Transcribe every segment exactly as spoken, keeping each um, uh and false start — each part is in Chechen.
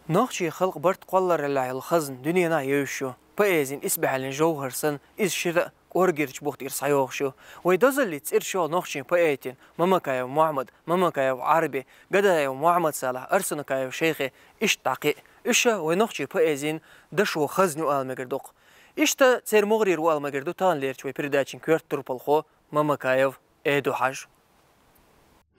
Нохчийн халкъан барт кхоллараллехь йолу хазна дуьненахь евзаш ю. Поэзин исбаьхьаллин жовхӀар санна, иза шира а, кӀоргерчу бухтӀера схьайогӀуш ю. Вай дозаллица цӀераш йолу нохчийн поэтийн: Мамакаев Мохьмад, Мамакаев Ӏарби, Гадаев Мохьмад-Салахь, Арсанукаев Шайхи, иштта дӀа кхин а. Уьш ша вай нохчийн поэзин дашо, хазна ю ала мегар ду-кх. Иштта церан могӀарера ву ала мегар ду таханлерчу вай передачин коьрта турпалхо Мамакаев Эду-Хьажа.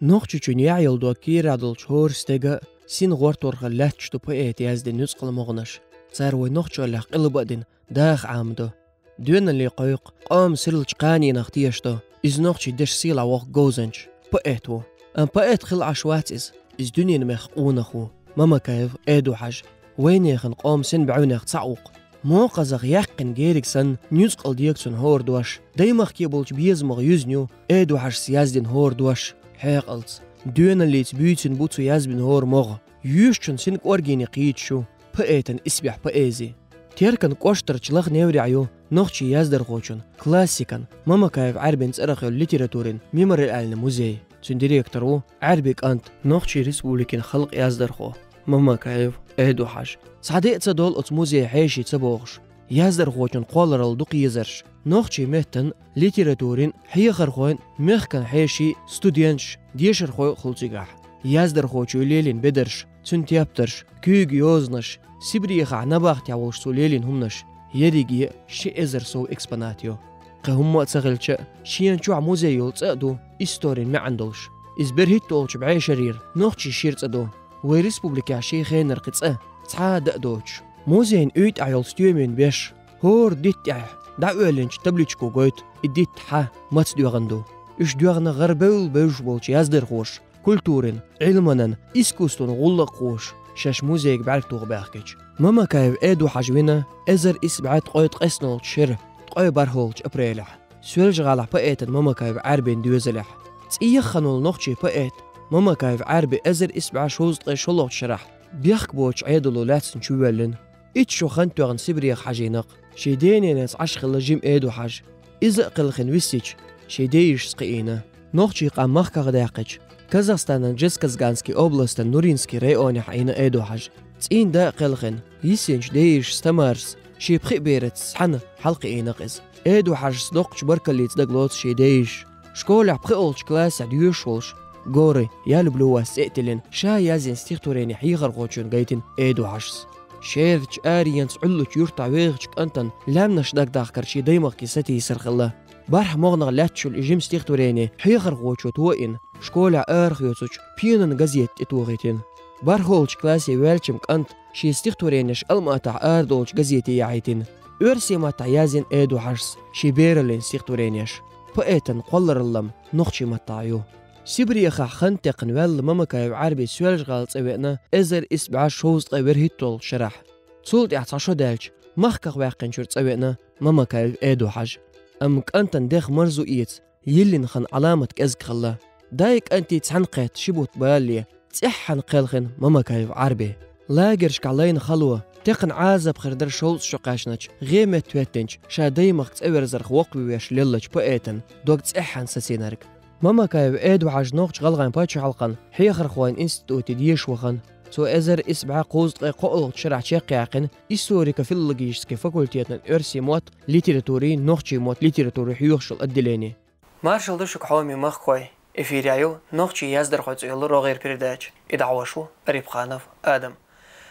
Нохчийчоьнан яхь йолу дог кийрахь долчу хӀора стеган а, син гӀортор хилла лаьтташ ду поэтан яздина нуьцкъала могӀанаш. Цара вай нохчаллех къилба а дина, даха Ӏамадо. Доьналле кхойкху, къоман сирлачу кханенах тешадо иза нохчийн дешан сийлахь воккху говзанча, поэт ву. Амма поэт хилла Ӏаш вац иза, иза дуьненан мехкан къонах ву. Мамакаев Эду-Хьажа вайнехан къоман син бӀаьвнех цхьаъ ву-кх. Мокхазах яьккхина гериг санна, нуьцкъала дегу цунна хӀора дош. Даймахке болчу безамах юьзна ю Эду-Хьажас яздина хӀора дош. Хьекъалца, доьналлица буьйцина бу цо язбина хӀора могӀа. Юьйшучун син кӀоргене кхийдаш ю поэтан исбаьхьа поэзи. Теркан кӀоштарчу Лаха-Неврехь ю нохчийн яздархочун, классикан Мамакаев Ӏарбин цӀарах йолу литературин мемориальни музей. Цуьнан директор ву Ӏарбин кӀант, Нохчийн Республикин халкъан яздархо Мамакаев Эду-Хьажа. Цхьа де а ца долу оцу музейн хьеший ца бохуш, яздархочун кхолларалла дукха езарш. Нохчийн меттан, литературин, хьехархойн, мехкан хьеший, студенташ, дешархой а хуьлу цигахь. Яздархочо лелийна бедарш, цуьнан тептарш, куьйган йозанаш, Сибрехахь набахтехь волуш цо лелийна хӀуманаш, ерриге а ши эзар сов экспонат ю. Кхин хӀумма а ца хилча а, шена чохь музей йолу цӀа а ду, историн маьӀна долуш. Иза берхӀитталгӀачу бӀешарера нохчийн шира цӀа ду. Вай республикехь шен хенара кхин цӀа цхьа а дан а доцуш. Музейн уьйтӀахь йолу стоьмийн беш, хӀора дитта тӀехь дӀаоьллинчу табличко гойту и дитта хьан, маца доьгӀна ду. Уьш доьгӀна гӀарабевлла бевзаш болчу яздархоша, культурин, Ӏилманан, искусстван гӀуллакх а кхоьхьуш, шаьш музейга бӀаьрг тухуш баьхкича. Мамакаев Эду-Хьажа вина эзар исс бӀе ткъе ткъеснолчу шеран ткъе бархӀолчу апрелехь, Соьлжа-ГӀалахь поэтан Мамакаев Ӏарбин доьзалехь. ЦӀеяххана волу нохчийн поэт Мамакаев Ӏарби эзар исс бӀе шовзткъе шолгӀачу шарахь бехк боцучу Ӏедало лаьцна чувоьллина. Итт шо хан тоьхна Сибрех хьажийна-кх. Шен ден-ненца Ӏаш хилла жима Эду-Хьажа. Иза а кхелхина виссича, шен дейишас кхиийна. Нохчийн къам махках даьккхича, Казахстанан Джесказганский областан Нуринский районехь Ӏийна Эду-Хьажа. ЦӀийнда а кхелхина, йисинчу дейишас Тамарас шен пхи бераца цхьаьна хьалакхиийна-кх иза. Эду-Хьажас доккхачу баркаллица дагалоцу шен дейишас. Школехь пхоьалгӀачу классехь доьшуш волуш, «Горы, я люблю вас» цӀе а тиллина, ша язйина стихотворени хьехархочунна гайтина Эду-Хьажас. Шерачу аренца Ӏуьллучу юьртахь вехачу кӀантана лаьмнаш дагадахкар шен даймахке сатийсар хилла. БархӀ могӀанах лаьтташ йолу и жима стихотворени хьехархочо тоийна, школехь арахоьцучу «Пенан» газета тӀе тохийтина. БархӀолгӀачу классе ваьллачу-м кӀанта шен стихотворенеш Алма-Атахь арадолучу газете яхьийтина. Оьрсийн маттахь язйина Эду-Хьажас шен бераллин стихотворенеш. Поэтан кхолларалла-м нохчийн маттахь ю. Сибрехахь хан текхна ваьлла Мамакаев Ӏарби Соьлжа-ГӀала цӀа веана эзар исс бӀе шовзткъе верхӀитталгӀачу шарахь. Цул тӀаьхьа цхьа шо даьлча, махках ваьккхинчуьра цӀа веана Мамакаев Эду-Хьажа. Амма кӀантана дех марзо эца, йиллина хан Ӏаламат кӀезиг хилла. Дай-кӀантий цхьаьна кхетта ши бутт балале, цӀеххьана кхелхина Мамакаев Ӏарби. Лагершкахь лайна хало, текхна Ӏазап хир дара шовзткъа шо кхаьчначу, гӀеметтахӀоьттинчу, ша даймахка цӀа верзарх воккхавеш леллачу поэтан дог цӀеххьана сацийнарг. Мамакаев Эду-Хьажа Нохч-ГӀалгӀайн пачхьалкхан хьехархойн институте деша вахана, цо эзар исс бӀе кхузткъе кхоалгӀачу шарахь чекхъяьккхина историко-филологически факультетан оьрсийн мотт, литературий, нохчийн мотт, литературий хьоьхуш йолу отделени. Маршалла ду шуьга, хьоме махкахой! Эфирехь ю «Нохчийн яздархой» цӀе йолу рогӀера передача. И дӀахьош ву Арипханов Адам.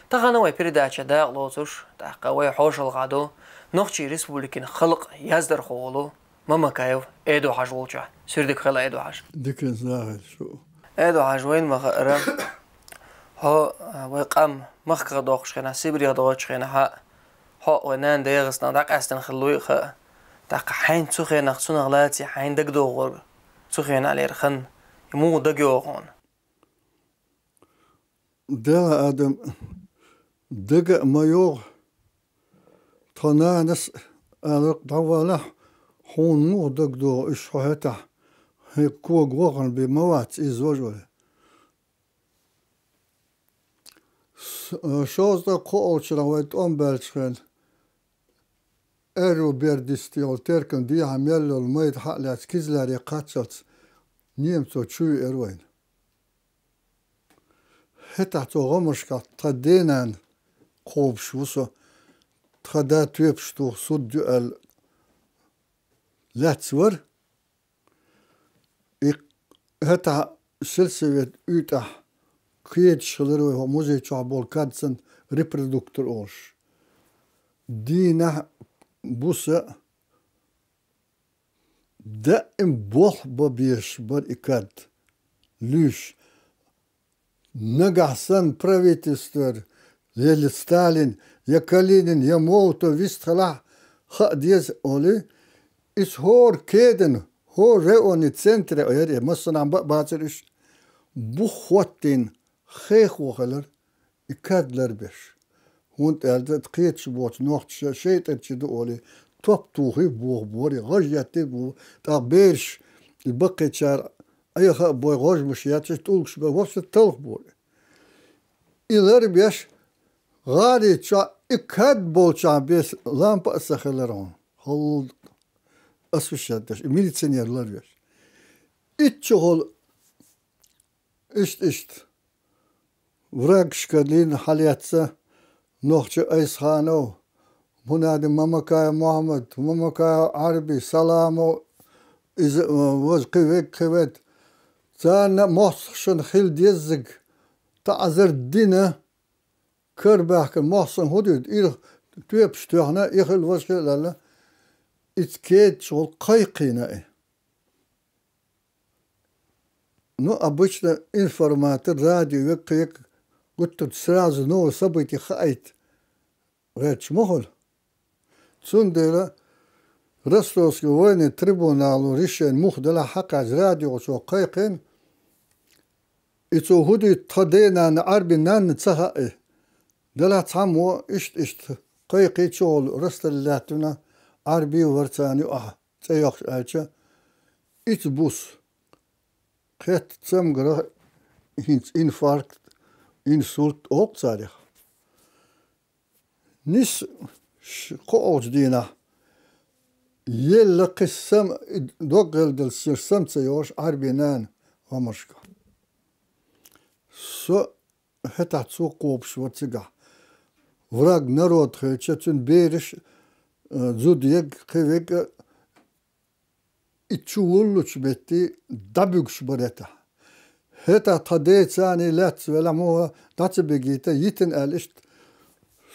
Тахана вай передача дакъа лоцуш, тӀаккха вай хьошалгӀа ду Нохчийн Республикин халкъан яздархо волу Мамакаев Эду-Хьажа волчохь. Суьйре дика хуьлда, Эду-Хьажа. Диканца нахала шу. Эду-Хьажа, вайна ма-хаъара, хьо, а, вай къам махках доккхучу хенахь, Сибрех доцучу хенахь а, хьо а вай нана ДегӀастанах дӀакъаьстина хиллалуй а хаьа. ТӀаккха хьайна цу хенахь цунах лаций хьайна дагадогӀург, цу хенахьлера хан муха дагайогӀу хьуна? Дела, Адам, дага а ма йогӀу. Тхо нанас а аларх дӀавалахь, хьуна муха дагадогӀу уьш хьо хӀетахь, хӀе, кога вахана бен ма вац иза, вожой. С-, э, шовзткъе кхоалгӀачу шарахь вай тӀом баьллачу хенахь, аьрру бер дисте йолу Теркан дехьа мел йолу майда хьа а лаьцна Кизляре кхаччалц немцо чу веара вайна. ХӀетахь цу гӀамаршкахь тхан денана кхобуш ву со, тха да тоьпаш тоха сурт ю аьлла лаьцна вара. И хӀетахь сельсовет уьйтӀахь кедаш хилар вай хӀокху музей чохь болу кад санна, репродуктор олуш. Дийнахь, буса даим болх бан безаш бара и кад, луьйш. Нагахь санна правительствера, я Сталин, я Калинин, я Молотов вистхилахь, хаа деза олий, иза хӀора кедана, хӀора районный центре яра, массанхьа бан а бацара уьш, бух хӀоттийна хехо хилар, и кад ларбеш. ХӀунда аьлча кхеташ боцу нохчаша шайтӀа чу ду олий, топ тухий боху бора, гӀаж еттий боху, тӀаккха бераш, и баккхийчара Айхьа а бой, гӀожмаш етташ, тӀулгаш бан, вообще талхбора. И ларбеш, гӀари чохь и кад болчохь бес лампа а ца хилар хьуна. ХӀаллал освещать деш, и милиционер ларбеш. Итт чухула иштта-иштта врагашка лийна хьалаьцна нохча Айсханов, Мунадин Мамакаев Мохьмад, Мамакаев Ӏарби, Саламов, иза, э, важа кхин вег, кхин вег. Царна мостагӀашна хила деззиг таӀзар дина, карабаьхкина мостагӀашна хӀун дуьйцу, ира тоьпаш тоьхна, и хила, важа хила аьлла, иза кеда чухула кхайкхийна и. Ну, обычно информатор, радио веккхе, гуттар сразу новое событие хаийта гӀерташ ма хуьлу. Цундела Ростовский военный трибунало решение муха делахь хьакхаьчча радиочо кхайкхина, и цо хӀун дуьйцу тхан ден-нанна, Ӏарбин нанна ца хаьа. Делахь цхьаммо иштта-иштта кхайкхий, чухула расстрелять вина Ӏарби вара царна юкъахь цӀе йоккхуш аьлча, ица бус. Кхетта цамгарх хӀинца инфаркт, инсульт олу царах. Нис ш-, кхоалгӀачу дийнахь елла кхин сам-, доггӀелла делла сам ца йогӀуш Ӏарби нана гӀамаршка. Со хӀетахь цо кхобуш вара цигахь. Враг народ хилча, цуьнан бераш, э, зуда ерг, кхин верг а, и чу вуллучу метте дӀабуьгуш бара хӀетахь. ХӀетахь тхан ден-наний лаьцна велахь, муха дӀа ца бигийта, йитина аьлла, иштта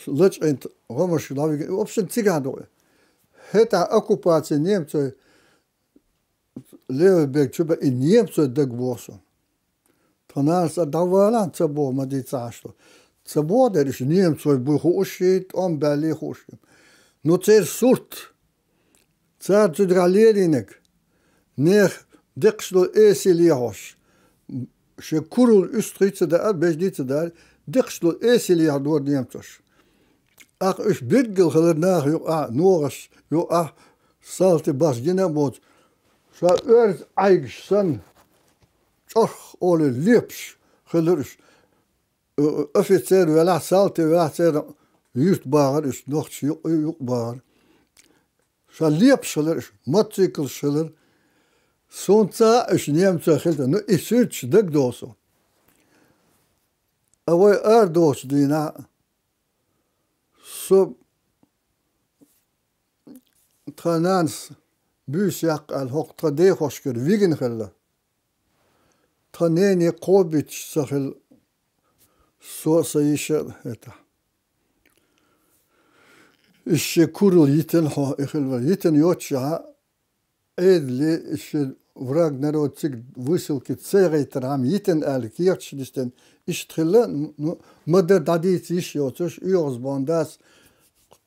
лачкъийна гӀамаршка дӀавигина. Вообще цигахь ду. ХӀетахь оккупаци немцойн левый берег чу бан и немцойн дага боху суна. Тхан нанас а дӀавалахь, ца боху ма дийца Ӏаш ду. Ца боху дера, уьш немцойн буй хууш хӀий, тӀом баьллий хууш хӀий. Ну, церан сурт, цара цу дегахь лелийнарг, нехан декхаш долу эсий лехьош, шен куралла уьстагӀий ца даар, бежний ца даар, декхаш долу эсий лехьадора немцоша. ТӀаккха уьш билггал хилар наха юкъахь, ногӀаш юкъахь, салти баш гина а боцу. Ша оьрза Ӏайгаш санна, чӀорх олий лепаш хилар уьш. Э, офицер велахь, салти велахь, церан юьртбахар уьш, нохча юкъ-, юкъбахар. Ша лепаш хилар уьш, мотоциклаш хилар. Суна ца хаьа уьш немцойн хилла. Ну, и суьрташ дагадогӀу суна. А вай арадохучу дийнахь со тхан нанас буьйса яккха аьлла, хӀокху тхан дехошкара вигина хилла. Тхан нене кхобуьйтуш ца хилла, со а, сан йиша а хӀетахь. Иза шен куралла йитина хьо, и хилла вара. Йитина йоццушехь, Ӏедале, иза шен враг народ цига высылке ца яхийтархьама йитина аьлла, кехаташ нисдина, иштта хилла, ну, ма-дарра дӀадийца йиш йоцуш, оьгӀаз бахана дас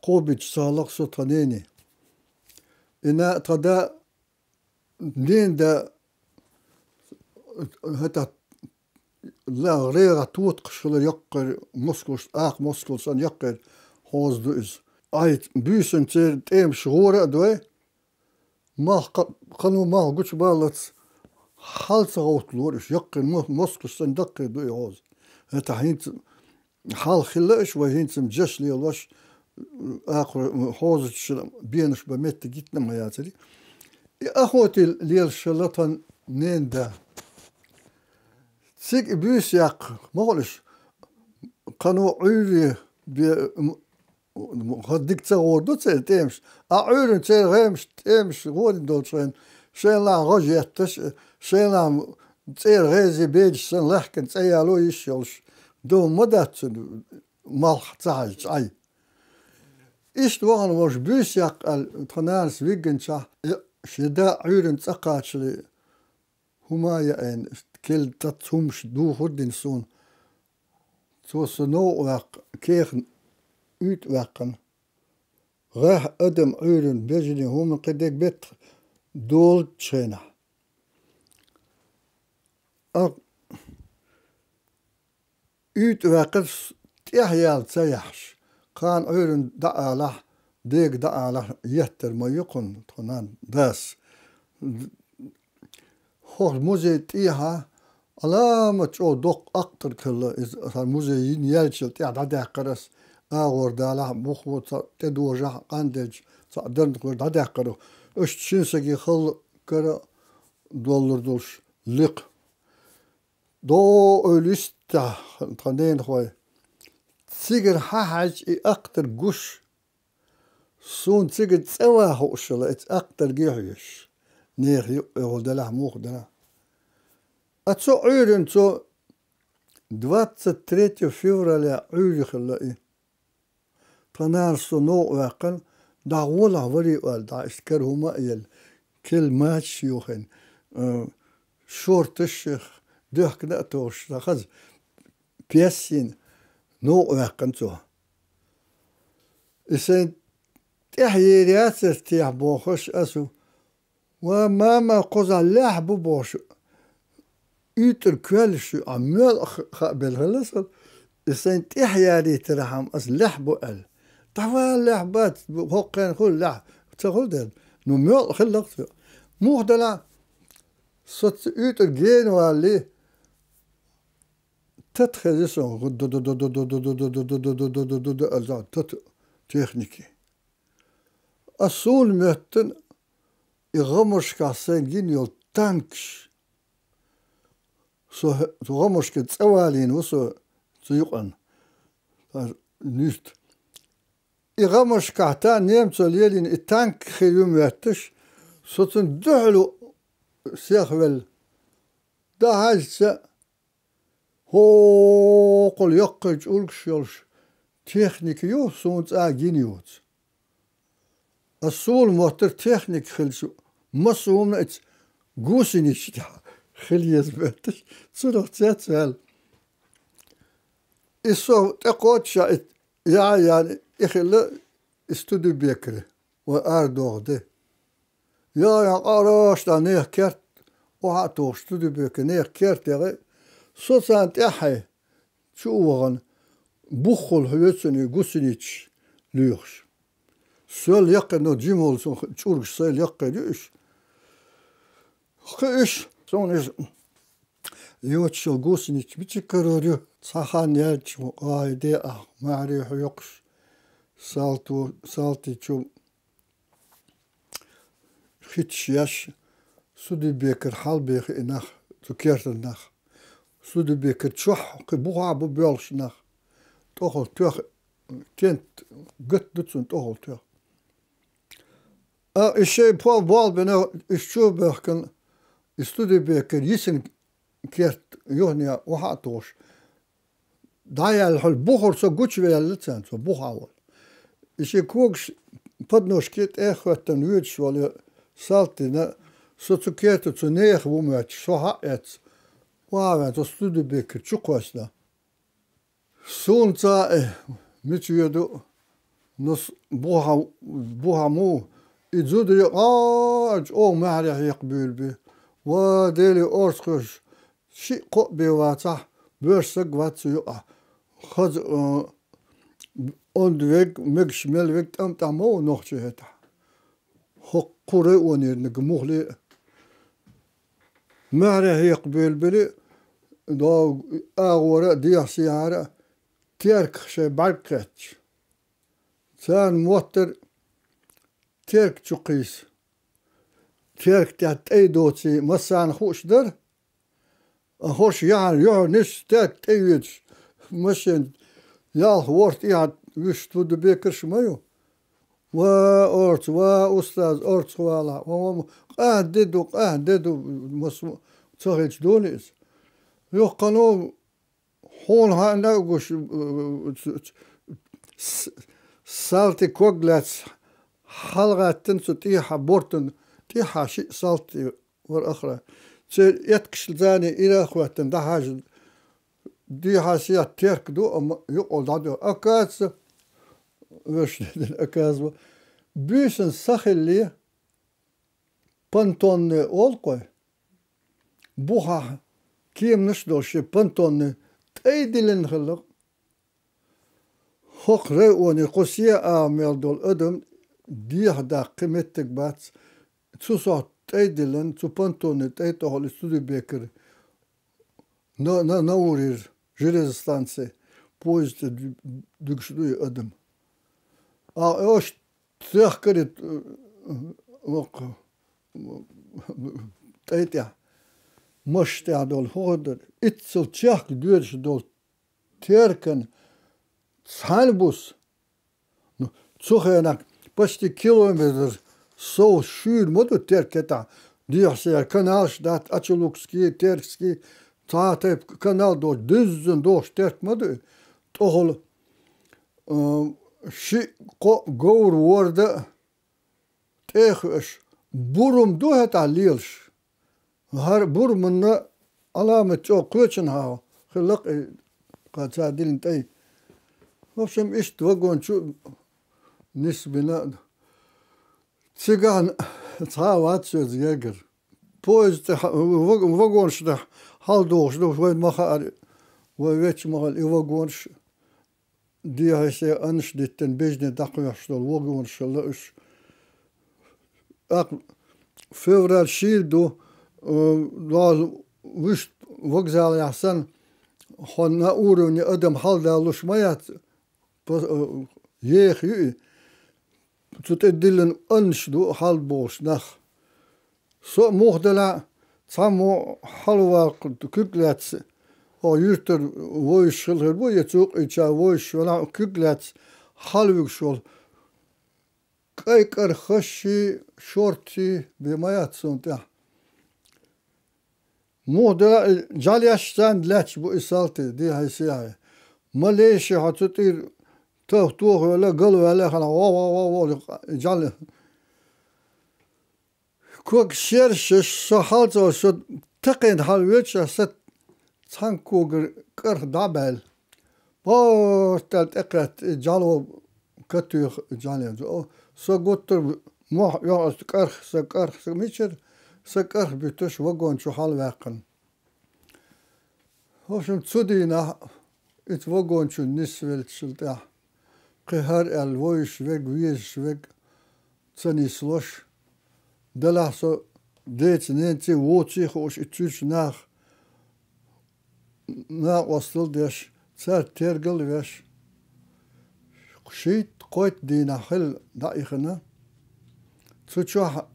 кхобуьйтуш ца хилла-кх со тхан нене. И на-, тхан да, ненан да, хӀетахь ла-, гӀарехь тотакхаш хилар йоккхара мускулаш, акха мускул санна йоккхара хьоза ду иза. Ай, буьйсанна церан тӀемаш гӀора а дой, малх кха-, кхано малх гучубаллалц хьал ца гӀовтталора уьш, йоккхара мо-, мускулаш санна даккхий ду и хьоза. ХӀетахь хӀинца хьалха хилла уьш, вай хӀинца-м жаш лелош, акхар хьозачу бенаш бан меттиг йитина а ма яцара. И охоте лелаш хилла тхан ненан да. Цига и буьйса яккха, ма хуьлуш, кхано Ӏуьйре бе-, м-, м-, хӀара дика ца гӀур ду церан тӀемаш. А Ӏуьйранна церан гӀемаш, тӀемаш гӀорийна долчу хенахь, шайна лаахь гӀаж етташ, шайна лаахь цӀера гӀезий бедаш санна лаьхкина цӀе яло йиш йолуш, ду ма дац цуьнан малх ца хьаьжча Ӏай. Иштта вахана вовш буьйса яккха аьлла, тхан нанас вигганчохь, я, шен да Ӏуьйранна цӀа кхачале, хӀума а яийна, кел тац хӀумаш духур а дина суна. Цо со новкъа ваьккха, кехат уьйтӀа ваьккхина. ГӀеххьа адам Ӏуьйранна бежане хӀума кхин дерг беттах долучу хенахь. А, уьйтӀа ваьккхина, тӀаьхьа яла ца яхьаш, кхана Ӏуьйранна дӀаалахь, дега дӀаалахь, еттар ма ю кхунна, тхуна дас. ХӀокху музей тӀехьа Ӏаламат чӀогӀа доккха актарг хилла, иза сан музей йина яьллачул тӀаьхьа дӀадаьккхира ас, агӀор далахь, бухо ца тӀедожахь, къанделча цхьаъ дарна хир дӀадаьккхира. Иштта шина саге халла кара доллур долуш лекха. ДогӀу ойла йистехь, тхан ненахой, цигара хьан хьаьжча и актарг гуш, суна цигара цӀа ван хууш хилла, эца актарге хьоьжуш. Нехан юкъа оьгӀур делахь, муха делахь. А цо Ӏуьйранна цо двадцать третьего февраля Ӏуьйре хилла и. Тхан нанас со новкъа ваьккхина, дӀагӀолахь варий аьлла, дӀа иштта кара хӀума а елла, кел мачаш а йохийна, а, шорташ а, доьхкина а тохуш, сан хаза пес йина, новкъа ваьккхина цо. И сайн тӀаьхьа ер яцара техьа бохуш ас ву. Ва мама, кхузахь лаьхьа бу бохуш, уьйтӀара коьллаш ю, а моьлкъа ха-, хаабелла хилла сан. И сайн тӀаьхьа ярийтархьама ас лаьхьа бу аьлла. ДӀавала, лаьхьа бац, хӀокху хенахь хуьлу лаьхьа, ца хуьлу дела. Ну, моьлкъа хилла-кх цо. Муха делахь, со ца уьйтӀара гена валале, тата хези сон, ду-ду-ду-ду-ду-ду-ду-ду-ду-ду-ду-ду-ду-ду-ду аьлла, тата техники. А суна моьттина и гӀамаршкахь сайн гина йолу танкаш. Со хӀе-, цу гӀамаршкан цӀа валийна ву со цу юкъана. Нуьста. И гӀамаршкахь та немцо лелийна и танк хир ю моьттуш, со цунна дуьхьал сехвелла. ДӀахьаьжча, хӀокхул яккхий чӀургаш йолуш техника ю, суна цӀа гина йоцу. Ас суна моттара техника хилча, массо а хӀума эца гусеница тӀехь хила еза моьттуш, цунах цецваьлла. И со тӀекхочча и яа яьлла, и хилла и Студебеккера, вай арадоху де. Яа яьлла къарош дан нехан керт, охьа а тухуш Студебеккера нехан керт яхи, со царна тӀаьххье чу а вахана, буххула хьоьцу и гусеницаш лоьхуш. Соьл яккхий, но жима волу сан чӀургаш соьл яккхий ю уьш. Кхин уьш, суна иза йоцуш йолу гусеница мича карор ю, цхьа хан яьлча, гӀайде ахь, маьхьарий хьоькхуш, салто-, салтичо хиташ еш, Студебеккера хьалабехи и нах, цу кертан нах. Студебеккера чохь кхин бухахь а бу боьлхуш нах. ТӀохула тоьхна, кент гатта ду цунна тӀохула тоьхна. А, и шайн пол болх бина, и чу а баьхкина, и Студебеккера йисина керт юхане охьа а тухуш, дӀаяьлла хьуьлла бухара со гучуваьлла царна, цо бухахь волу. И шен когаш подножке тӀе а хӀоьттина воьдуш волу салтина, со цу керта цу нехан ву моьттуш, со хьа а эцна, охьа а ваьлла, со Студебеккера чу кхоьссина. Суна цхьа а мича воьду, нус бухахь, бухахь муха, и зударий а чӀогӀа маьхьарий хьекха буьйлабе. Ва, Деле, орца хьоьжуш, шиъ-кхоъ бен вацахь, боьрша саг вац цу юкъахь. Хаза, а, онда верг, мегаш мел верг тӀам тӀехь ма ву нохчий хӀетахь. ХӀокху районерниг мухле а. Маьхьарий хьекха буьйлабелла, догӀу агӀора а, дехьа-сехьара а, терках шайн бӀаьрг кхетташ. Царна моттара терка чу кхийса. Терка тӀехь тӀай доций массарна хууш дара. А хӀорш яхьар юьхьар нисса терка тӀе йоьдуш, машен ялх ворхӀ тӀехьа вуьшта Студебекерш ма ю. Ва орца, ва устаз, орца вала. Ва, ва, къахьа де ду, къахьа де ду, мас-, ца хилча дола иза. Юхханал хьуна хьаьна а гуш, с-, с-, салти ког лаьцна, хьалгӀаьттина цу тӀехьа бортан, тӀехьа шиъ салти вара ахра. Церан эткаш зани ира а хӀоьттина, дӀахьажа, дехьа-сехьа терк ду, амма юкъал дӀадо. Оказывается, вешан дина, оказывается, буьйсанна са хилли, понтонный олу-кх вай, бухахь кеманаш а долуш, шен понтонный тӀай диллина хилла-кх. ХӀокху районе кху Сеа-агӀо мел долу адам дехьа даккха кхин меттиг бац. Цу сохьта тӀай диллина, цу понтонный тӀай тӀехула и Студебекер на, на, Наурера железостанция, поезд тӀе ду-, дуьгуш ду и адам. А ош техкари, э, воккха, тӀай тӀехь, машин тӀехь долу хӀун хир дара? Иццал чехка доьдуш долу теркан цхьана буса. Ну, цу хенахь почти километр сов шуьйра ма ду терк кхетахь. Дехьа-сехьа каналш дац, Ачалукский, Теркский, цхьа а тайпа канал доцуш, дуьззина дохуш терк ма ду и. ТӀохула, а, шиъ-кхоъ говр ворда а тӀе а хууш, бурам ду хӀетахь лелаш. ХӀара бураманна Ӏаламат чӀогӀа кхоьчина хьаха хилла-кх и, кху цара диллина тӀай. В общем, иштта вагон чу нисбина. Цигахь цхьа а вац соьца гергара. Поезд тӀе ха-, ваг-, вагонаш тӀехь хьалдохуш ду, вайна ма хаьара, вай веача ма хилла и вагонаш. Дехьа-сехьа аннаш диттина, бежне дӀакхоьхьуш долу вагонаш хилла уьш. ТӀаккха февраль шийла ду, э, доза вуьшта вокзалехь санна, хьо на уровне адам хьаладалуш ма яц, по-, э, еха ю и. Цу тӀе диллина аннаш ду хьалабохуш нах. Со а муха делахь а, цхьаммо хьалаваккха куьг лаьцна, хьо юьртара вовзаш хила хир бу, я цу юккъерчара вовзаш велахь а, куьг лаьцна хьалавуьгуш волу. КӀай кӀархашший, шортий бен ма яц суна тӀехь. Муха делахь а, и жӀаьлеш царна лаьтташ бу и салти, дехьа-сехьа. Ма леший хьо цу тӀера тов-, тохавелла, галваьлла хилахь, во-во-во-во, и жӀаьла. Ког шершаш со хьалцӀа, со такхийна хьалавоьдуш, аса цхьана когара кӀарх дӀа а баьлла. Бартал тӀекхетта и жӀало катуьйху и жӀален. О, со гуттар мохь оьху аса кӀарх, сан кӀарх, сан мичара, сан кӀарх буьтуш вагон чу хьалаваьккхина. В общем, цу дийнахь, иза вагон чу нисвеллачул тӀаьхьа, кхин хӀара аьлла вовзаш верг, везаш верг ца нислуш, делахь со деца-ненаций, вуьшта хууш и цуьрачу нах накъостал деш, цаьрца тергал а веш, шийтта-кхойтта дийнахь хилла дӀаихина. Цу чохь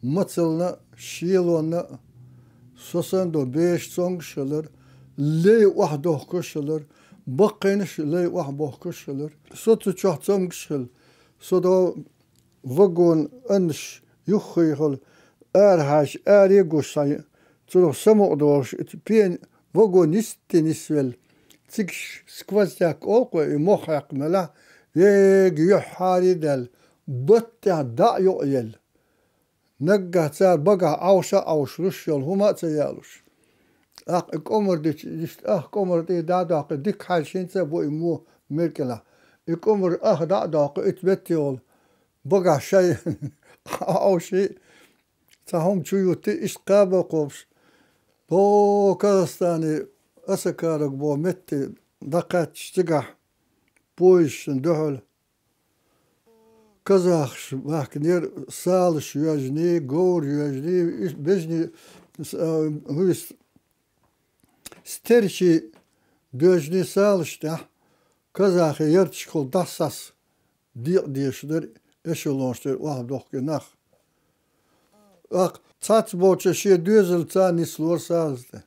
мацална а, шелонна а, со санна долу бераш цомгуш а хилар, лай охьадохкуш а хилар, баккхийнаш а лай охьабохкуш а хилар. Со цу чохь цомгуш а хилла. Со до вагон аннаш юххе хуьлу, арахьаьжча, аре а гуш, схьа цунах самукъадолуш, и пен-, вагон йисте нисвелла. Цига ш-, сквозняк олу-кх вай, и мох хьаькхна мелахь, ега юьхьӀаьрий даьлла, баттехь дӀа а юкъаелла. Наггахь цара багахь Ӏовша а Ӏовшалуш йолу хӀума а ца яалуш. ТӀаккха и кӀомар дича, иштта ах кӀомар тӀе дӀа а доккхий, дика хьаьжча хӀинца а бу и мо мера кӀелахь. И кӀомар ах дӀа а доккхий, итт метр йолу багахь шай Ӏовший, цхьа хӀума чу юттий, иштта кхаба а кхобуш, до Казахстане Осакаров боху метте дӀакхаьчча, цигахь поездашна дуьхьал казахаш баьхкинера, салаш йоьжний, говр йоьжний, и бежний, с-, а, хӀуьйс-, стерчий доьжний салаш тӀехь, казахи ярташкахула дӀасас декъа дезаш дара, эшелонаш тӀера охьадохкий нах. ТӀаккха цхьацца болчу шен доьзалца нислора салаз тӀе.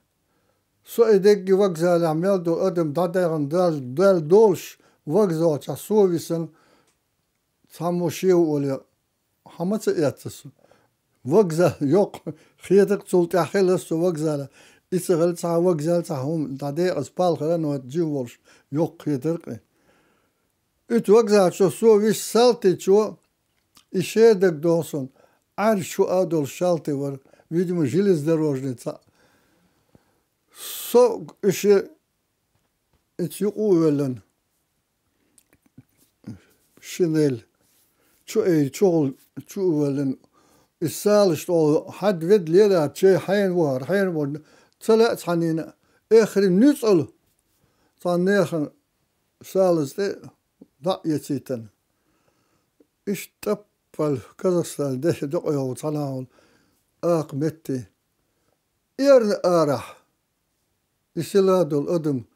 Со и дерриге вокзалехь мел долу адам дӀадаьхна дал-, дал долуш, Вокзалчохь со висина, цхьаммо шен ву олий, хьан ма ца эцна со. Вокзал йоккха, хетарг цул тӀаьхьа хилла со вокзала. И ца хилла цхьа вокзал, цхьа хӀума, дӀа декъаза палхара, но жив волуш йоккха хетарг и. Итт вокзал чу со вист салтичо, и шен дагадогӀу суна, Ӏаьржа чу а долуш шалти вара, видимо, железнодорожный цхьаъ. Со и шен, и цу юкъа а веллина, шинель, чу ай, чухула чу а веллина, и салаш тӀо хьад ведда лела, чай хьайна вахара, хьайна вахара, ца лаьа цхьаннена, эххар нуьцкъала цхьана нехан салаза тӀе дӀа а эцийтина. Иштта тӀаппал Казахстан дехьа докъайгӀо цхьанахула акха метте. Эрна арахь, и села долу адам,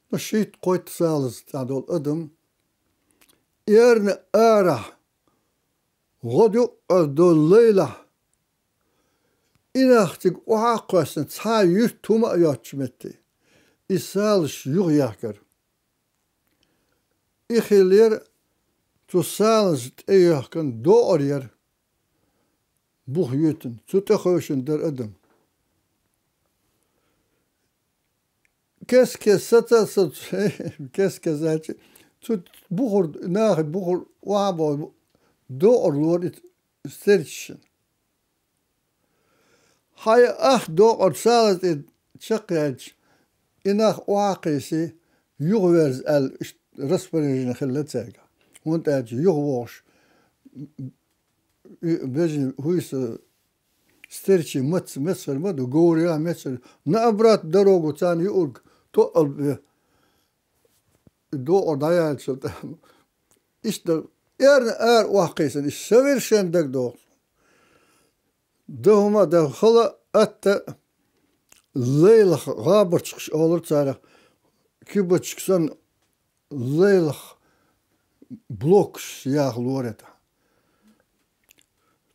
ну, шийтта-кхойтта салаза тӀехь долу адам, эрна арахь, гӀодаюкъара долу лайлахь, и нах цига охьа а кхоьссина, цхьа а юьрт хӀума а йоцучу метте, и салаш юха яхкара. И хиллера, цу салаза тӀеяхкина докъар яра, бух юьйтина, цу тӀе хевшина дара адам. Кест-кеста саца а сацу, кест-кеста аьлча, цу бухур, нахе бухур охьа а боху, докъар лора и стерчашна. Хьайн ах докъар салаза тӀе чекхъяьлча, и нах охьа а кхийсий, юхаверза аьлла, иштта распоряжение хилла цаьрга. ХӀунда аьлча юхавогӀуш, и бежан хӀуьйса стерчий мац-, мацара ма ду, говрехь мацара, на обратно дорогу царна юург тоъал бе. И докъар дӀаяьллачул тӀаьхьа. Иштта эрна ара охьакхийсина, и совершенно дагадогӀу. Дан хӀума а дан, хала а, атта а, лайлах гӀабарчкъаш олура царах, кибачка санна лайлах блокаш яха лора тӀехь.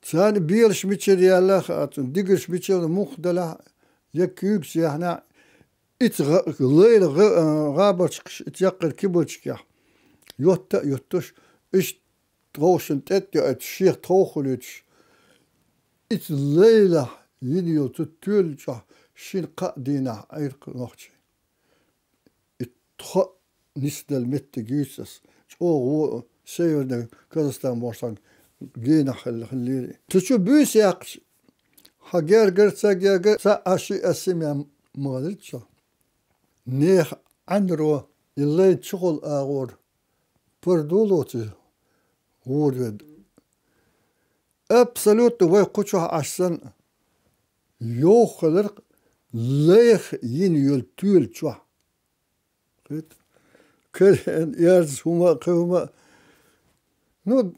Царна белаш мичара яьлла а хаьа цунна, дигирш мичара муха делахь а, я куьйгаш яьхьнехь а, ица гӀа-, лайла гӀа-, а, гӀабарчкъаш ица яккхар кибачкех йотта а юттуш, иштта тховшина тӀе а йоуьйтуш, шех тховх хуьлуьйтуш, ица лайлахь йина йолу цу тоьлла чохь шина кхаа дийнахь Ӏийра нохчий. И тхо нисделла меттиг юьйцу ас. ЧӀогӀа вон Северный Казахстан бохуш цхьана генахь хилла хиллера. Цу чу буьйса яьккхича, хьан гергара, ца гергара, цхьа а шиъ а семья ма хилира цу чохь. Нехан Ӏаьнаро и лай чухула агӀор пардуло цу гӀур ведда. Абсолютно вай кху чохь Ӏаш санна, йовха хиларх лайх йина йолу тоьла чохь. Кхета. Карен, эрза хӀума а, кхин хӀума а. Ну,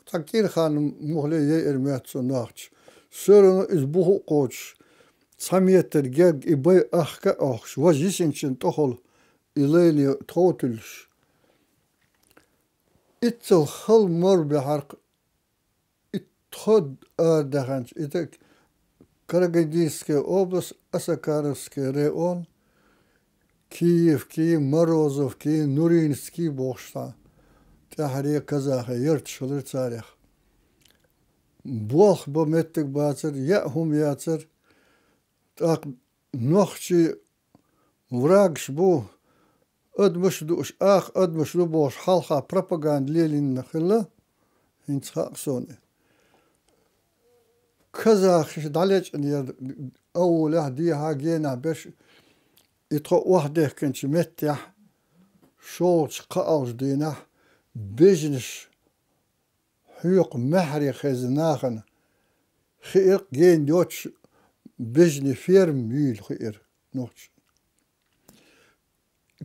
цхьа кӀира хан мухле яйар моьтту со нохча. Всё равно иза буху а кхочуш, цхьа метр герга и бай ахка а охкуш, важа йисинчун тӀехула и лайне тхов туьллуш. Иццал хала мор баьхьарх, и тхо арадаьхначу, и тӀе Карагандинская область, Осакаровский район, Киевский, Морозовский, Нуринский бохуш цхьа тӀаьхьаре казахи ярташ хилира царех. Болх бан меттиг бацара, яа хӀума яцара, тӀаккха нохчий врагаш бу, адамаш а дууш, аха адамаш ду бохуш, хьалха пропаганда лелийна хилла, хӀинца хаьа суна и. Казахаш дӀалечкъинера аулехь, дехьа, генахь берш, и тхо охьадехкинчу меттехь, шолгӀачу кхоалгӀачу дийнахь бежнаш хьоькху маьхьарий хезна нахана хиира, гена йоцуш бежнийн ферма юйла хиира нохчийн.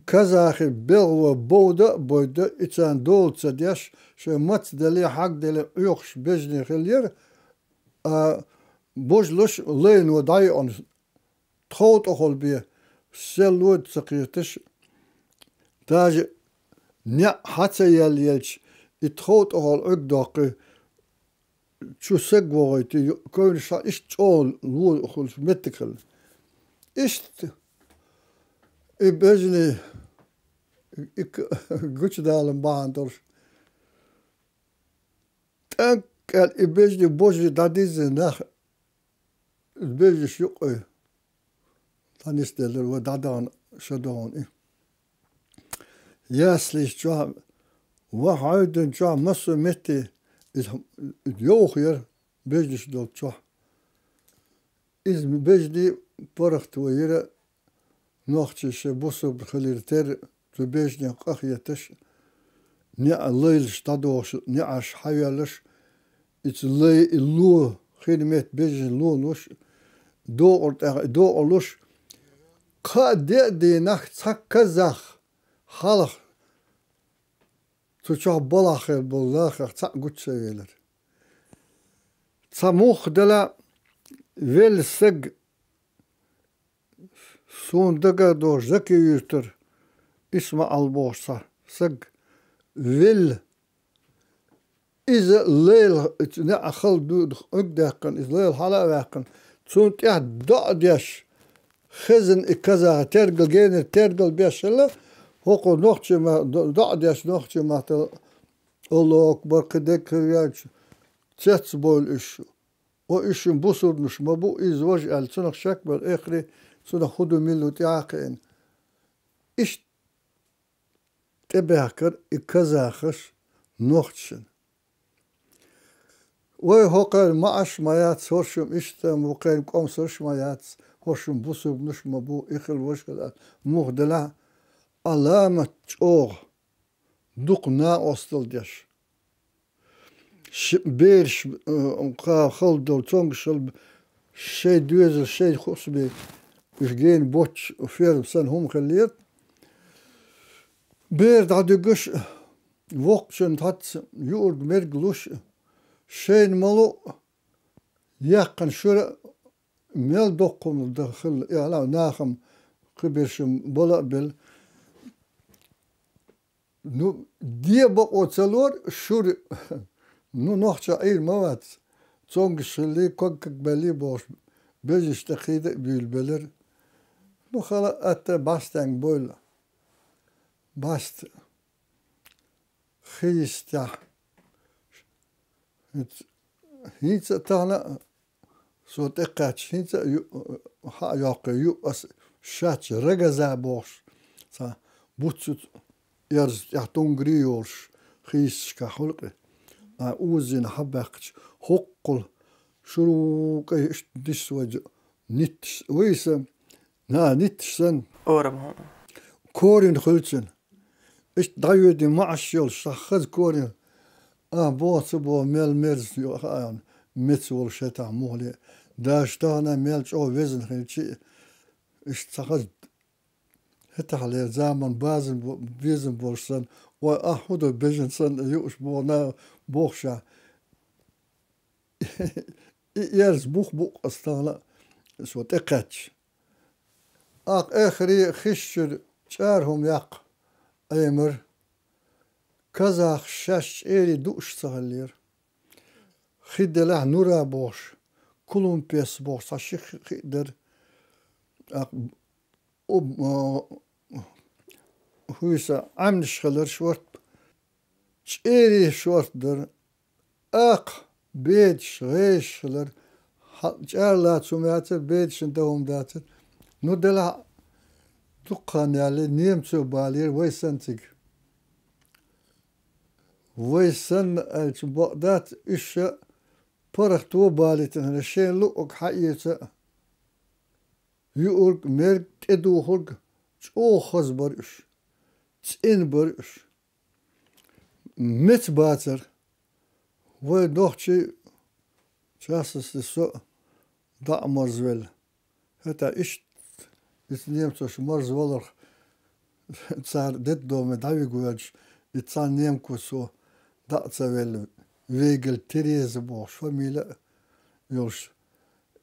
Казахи белхало бовда а бойда, и царна дола ца деш, шайн маца деле, хьаг деле Ӏоьхуш бежнийн хиллера, а божалаш лайно дӀайоьӀна тхов тӀехула бен, сел лода ца кхеташ, даже неӀ хьа ца елла елча, и тхов тӀехула Ӏуьрг доккхий, чу саг вогӀуьйтий, ковнаш хьа иштта чӀогӀа ло хуьлуш меттиг хилла. Иштта и бежнийн и к-, гучадалар бахьан долуш. ТӀанкӀал и бежанийн божарий дӀадиззина нах, бежанаш юккъе дӀанисделира, вай дӀадахана, шадахана и. Яслийчохь, ваха Ӏуьйданчохь массо а метте иза йовха яра бежанаш долчохь. Иза бежанийн паргӀато яра, нохчий шайн бусалба хилира терра, цу бежанех къахеташ, неӀ лайлаш дӀадохуш, неӀарш хьавоьллаш, иза лай, и ло, хин метта бежанийн ло луш, докъар тӀехь, докъар луш, кхаа-деа дийнахь цхьа казах хьалха цу чохь балхахь хилла болу нахах цхьаъ гучу ца велира. Цхьа мух делахь велла стаг, суна дагадогӀуш Закай-Юьртара ИсмаӀал бохуш цхьа стаг велла. Иза лайла, неӀ хала ду-, Ӏуьрг даьккхина, иза лайла хьала а ваьккхина, цунна тӀехь доӀа деш, хезна и казах, тергал, генара тергал беш хилла, хӀокху нохчийн ма-, до-, доӀа деш нохчийн маттахь, Аллаху акбар, кхин дерг хир яьлча, цецбевлла уьш. О, уьш шун бусурнаш ма бу, иза важа аьлла, цунах шек бара, эххар цунах хӀун ду, мила ду тӀаьхьа а кхиъна. Иштта тӀебаьхкира и казахаш нохчашна. Вай хӀокхеран маӀаш а ма яц, хӀорш-м иштта ма бу, кхеран кӀомсарш а ма яц, хӀорш-м бусурнаш а ма бу, и хила, важа хила аьлла, муха делахь а, Ӏаламат чӀогӀа дукха накъосталла деш. Ш-, бераш, э, кхаа хала долу, цомгуш хила, шайн доьзал, шайн хӀусаме, уьш гена боцуш ферма санна хӀума хиллера. Бер дӀадуьгуш, воккхачунна хьаца юург-мерг луш, шайна ма луъу, яьккхина шура а, мел доккха хӀума дан хилла, и хьала нахам кхибершим бала а белла. Ну, де бакъо ца лора шура, ну, нохча Ӏийр ма вац. Цомгуш хиллий, ког-ког баьллий бохуш, бежанаш тӀе кхийда а буьйлабелира. Ну, хала а атта, бӀаьстенга бевлла. БӀаьста хи йистехь. ХӀинца, хӀинца а тахана а со тӀекхаьчча, хӀинца а ю-, хьа а йоккхий, ю аса шаьчча Рогоза бохуш, цхьа буц ю, эрза тӀехь тунгри йолуш, хи йисташкахь хуьлу-кх и. А узина хьабаьккхича, хӀоккхул шура кӀай иштта дисса вайза нитташ вай сан, на, нитташ санна. Орам хьуна. Корина хуьлу цуьнан. Иштта дӀайоьдий маӀаш йолуш, цхьа хаза корина. А, боху ца боху, мел мерза ю хаьа, меца волуш хӀетахь муххале а. Даже тахана мел чӀогӀа везна хилча а, иштта цхьа хаза хӀетахьлера заман базам бо-, безам болуш санна, ой, ахь хӀун ду бежан санна юуш боху, на, бохуша. И эрза бух бу аса тахана а со тӀекхаьчча. Аккха эххаре хиш чуьра чӀара хӀума яккха Ӏемар. Казахаш шаьш чӀерий дууш ца хиллера. Хи делахь Нура бохуш, Кулумпес бохуш, цхьа ши хи, хи а дара. Аккха об-, а, хӀуьйса Ӏаьмнаш хилар шорта, чӀерий шорта дара. Аккха бедаш, гӀешаш хилар, хьа-, чӀара лаца хӀума яцара, бедашна дан хӀума дацара. Ну, делахь а дукха хан яьлла, немцо балийра вай санна цига. Вай санна аьлча бакъ дац, уьш ша паргӀато балийтина хилла, шайн луъург хьаэца а, юург, мерг, тӀедухург чӀогӀа хаза бара уьш, цӀена бара уьш. Меца бацара. Вай нохчий, в частности, со а дӀа а марзвелла. ХӀета иштта, иза немцош марзваларх, цара детдоме дӀавига воьдуш, и цхьана немкос со дӀа а ца велла, Вегель Тереза бохуш фамилия а йолуш.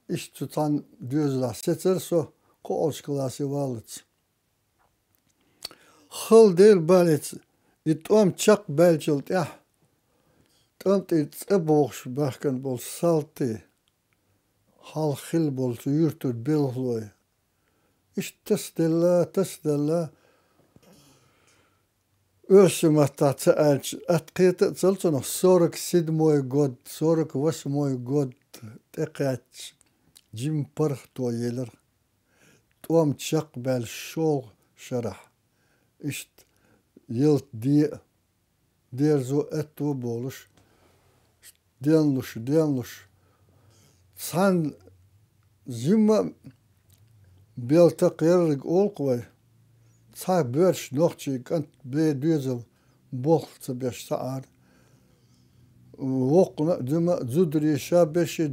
Иштта цу цхьана доьзалахь сецара со кхоалгӀачу классе валлалц. Хала дела балица, и тӀом чекхбаьллачул тӀаьхьа, тӀом тӀера цӀа бохуш баьхкина болу салти, хьалха хилла болу цу юьртара белхалой. Иштта тасаделла, тасаделла, Оьрсийн маттахь ца аьлча, атта кхета а ца ло цунах, сорок седьмой год, сорок восьмой год тӀекхаьчча, жимма паргӀато елира. ТӀом чекхбаьлла шолгӀа шарахь. Иштта ялта де а, дерзо аьтто а болуш, денлуш, денлуш. Цхьана жимма а белта кхерарг олу-кх вай, цхьа боьрша нохчийн кӀант бен доьзал болх ца беш ца Ӏара. Воккхана а, дуьма а зударий, ша берш, и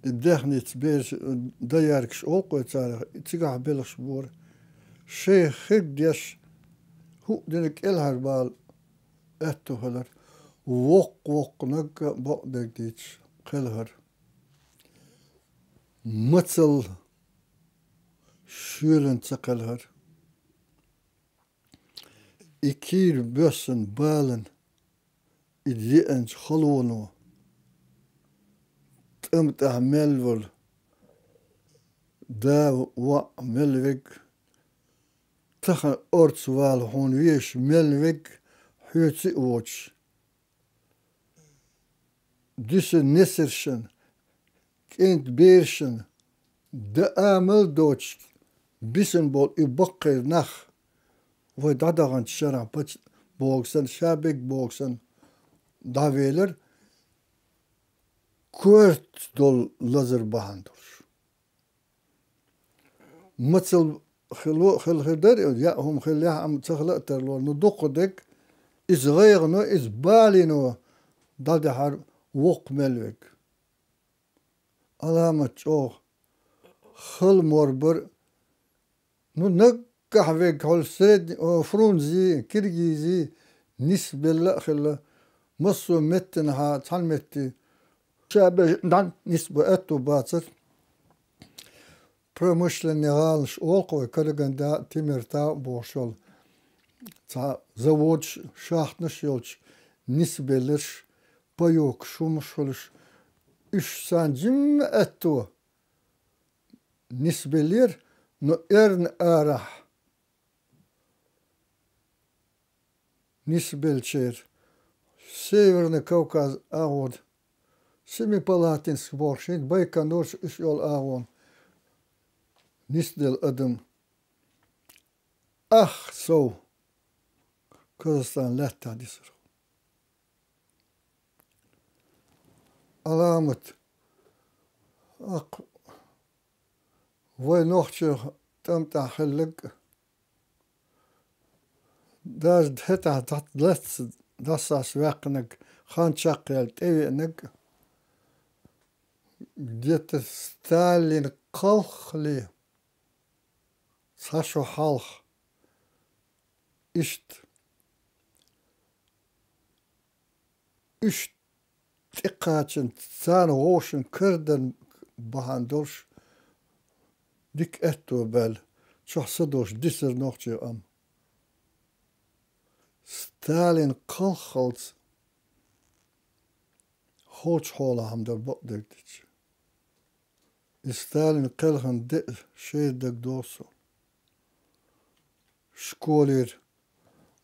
дехнийца берш, дан яьргаш олу-кх вай царах, цигахь белхаш бора. Шайн хир деш, хӀуъа дина кӀелхьарбала аьтто хилар. Воккха-воккханиг а бакъдерг дийцича кхелхира. Мацалла шоьлина ца кхелхира. И кийра боьссина балана, и деанчу халоно, тӀам тӀехь мел волу да, воӀ мел вег, тахана орца вала хьуна везаш мел вег, хьоьца а воцуш, дуьсу несаршна, кӀентан берашна, дан амал а доцуш, бисина болу и баккхий нах, вай дӀадаханчу шарахь паччахь боху санна, ша берг боху санна, дӀавелира, коьрта долу лазар бахьана долуш. Мацалла хилла а хилла хир дара, яа хӀума хиллехь а, амма ца хилла а тарлора. Ну, дукха дерг, иза гӀайгӀано, иза балино дӀадаьхьара воккха мел вег. Аламат чӀогӀа хала мор бара. Ну, наггахь вег хьол средний, о, Фрунзе, Киргизе нисбелла а хилла, массо а меттанахьа цхьана метте ша беш дӀа нисбан аьтто бацара. Промышленный гӀаланаш олу-кх вай, Караганда а, Тимиртау а бохуш йолу цхьа заводаш, шахтанаш йолчу нисбелларш, паёкаш, хӀумаш хуьлуш, уьш царна жимма аьтто нисбеллера, но эрна арахь нисбеллачеран Северный Кавказ агӀор, Семипалатинск бохуш, хӀинца Байконур, уьш йолу агӀор нисделла адам ах сов Казахстан лаьттахь дисира. Аламат, аккха вай нохчийн тӀам тӀехь хилларг, даже хӀетахь дӀа-, лаьцна дӀасаваьккхинарг, хан чекхъяьлла тӀевеанарг, где-то Сталин кхалхале цхьа шо хьалха иштта уьш тӀекхачанца, царна вовшийн кардан бахьана долуш, дика аьтто баьлла, чохь са долуш дисира нохчийн къам. Сталин кхалхалц холчу хьолахь хӀума дара бакъдерг дича. И Сталин кхелхина де а шера дагадогӀу суна. Школера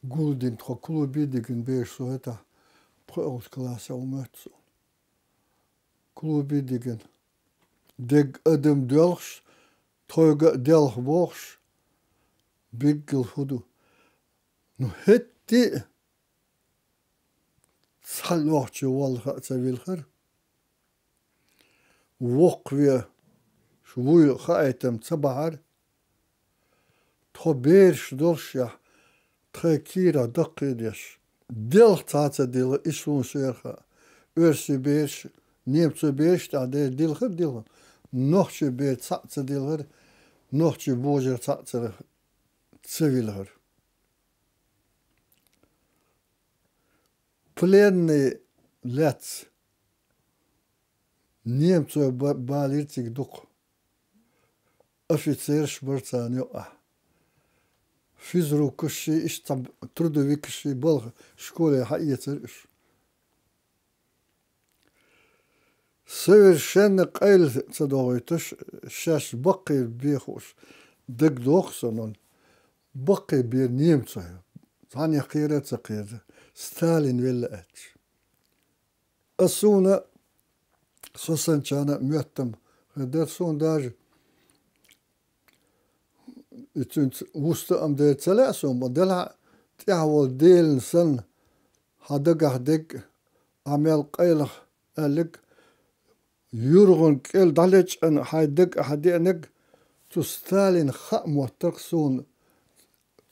гулдина тхо клубе дигина бераш, со хӀетахь пхоьалгӀачу классехь ву моьтту суна. Клубе дигина. Дегга адам доьлхуш, тхойга а делха бохуш, биггал хӀун ду. Ну, хӀетте а цхьа нохчо валла хаа ца вилхира. Воккхавеш вуй хаийтам ца бахьара. Тхо бераш доллушехь, тхайн кийрахь даккхийдеш, делха цхьа а ца дилхира, и суна шера хаьа. Оьрсийн бераш, немцойн бераш тӀехь дера дилхира, дилхира. Нохчийн бер цхьаъ ца дилхира, нохчийн божар цхьаъ ца, ца вилхира. Пленный лаьцна немцойн ба-, балийра цига дукха. Офицераш бара царна юкъахь. Физрукаш ший, иштта трудовикаш ший балха школе хьаэцара уьш. Совершенно къайла ца догӀуьйтуш, шаьш баккхий бен хууш, дагадогӀу суна, баккхий бен немцойн Цхьаннех кхера а ца кхера. Сталин велла аьлча. Ас суна, со санначарна моьттам хир дара, суна даже и цуьнца вуста ам дер ца лаьа суна, ма делахь а тӀехь волу Делан санна, хьан дагахь дерг а, Ӏа мел къайлаха аьлларг, юргӀан кӀел дӀалечкъина хьайн дага ахьа деанарг, цу Сталина хаа моттарх суна,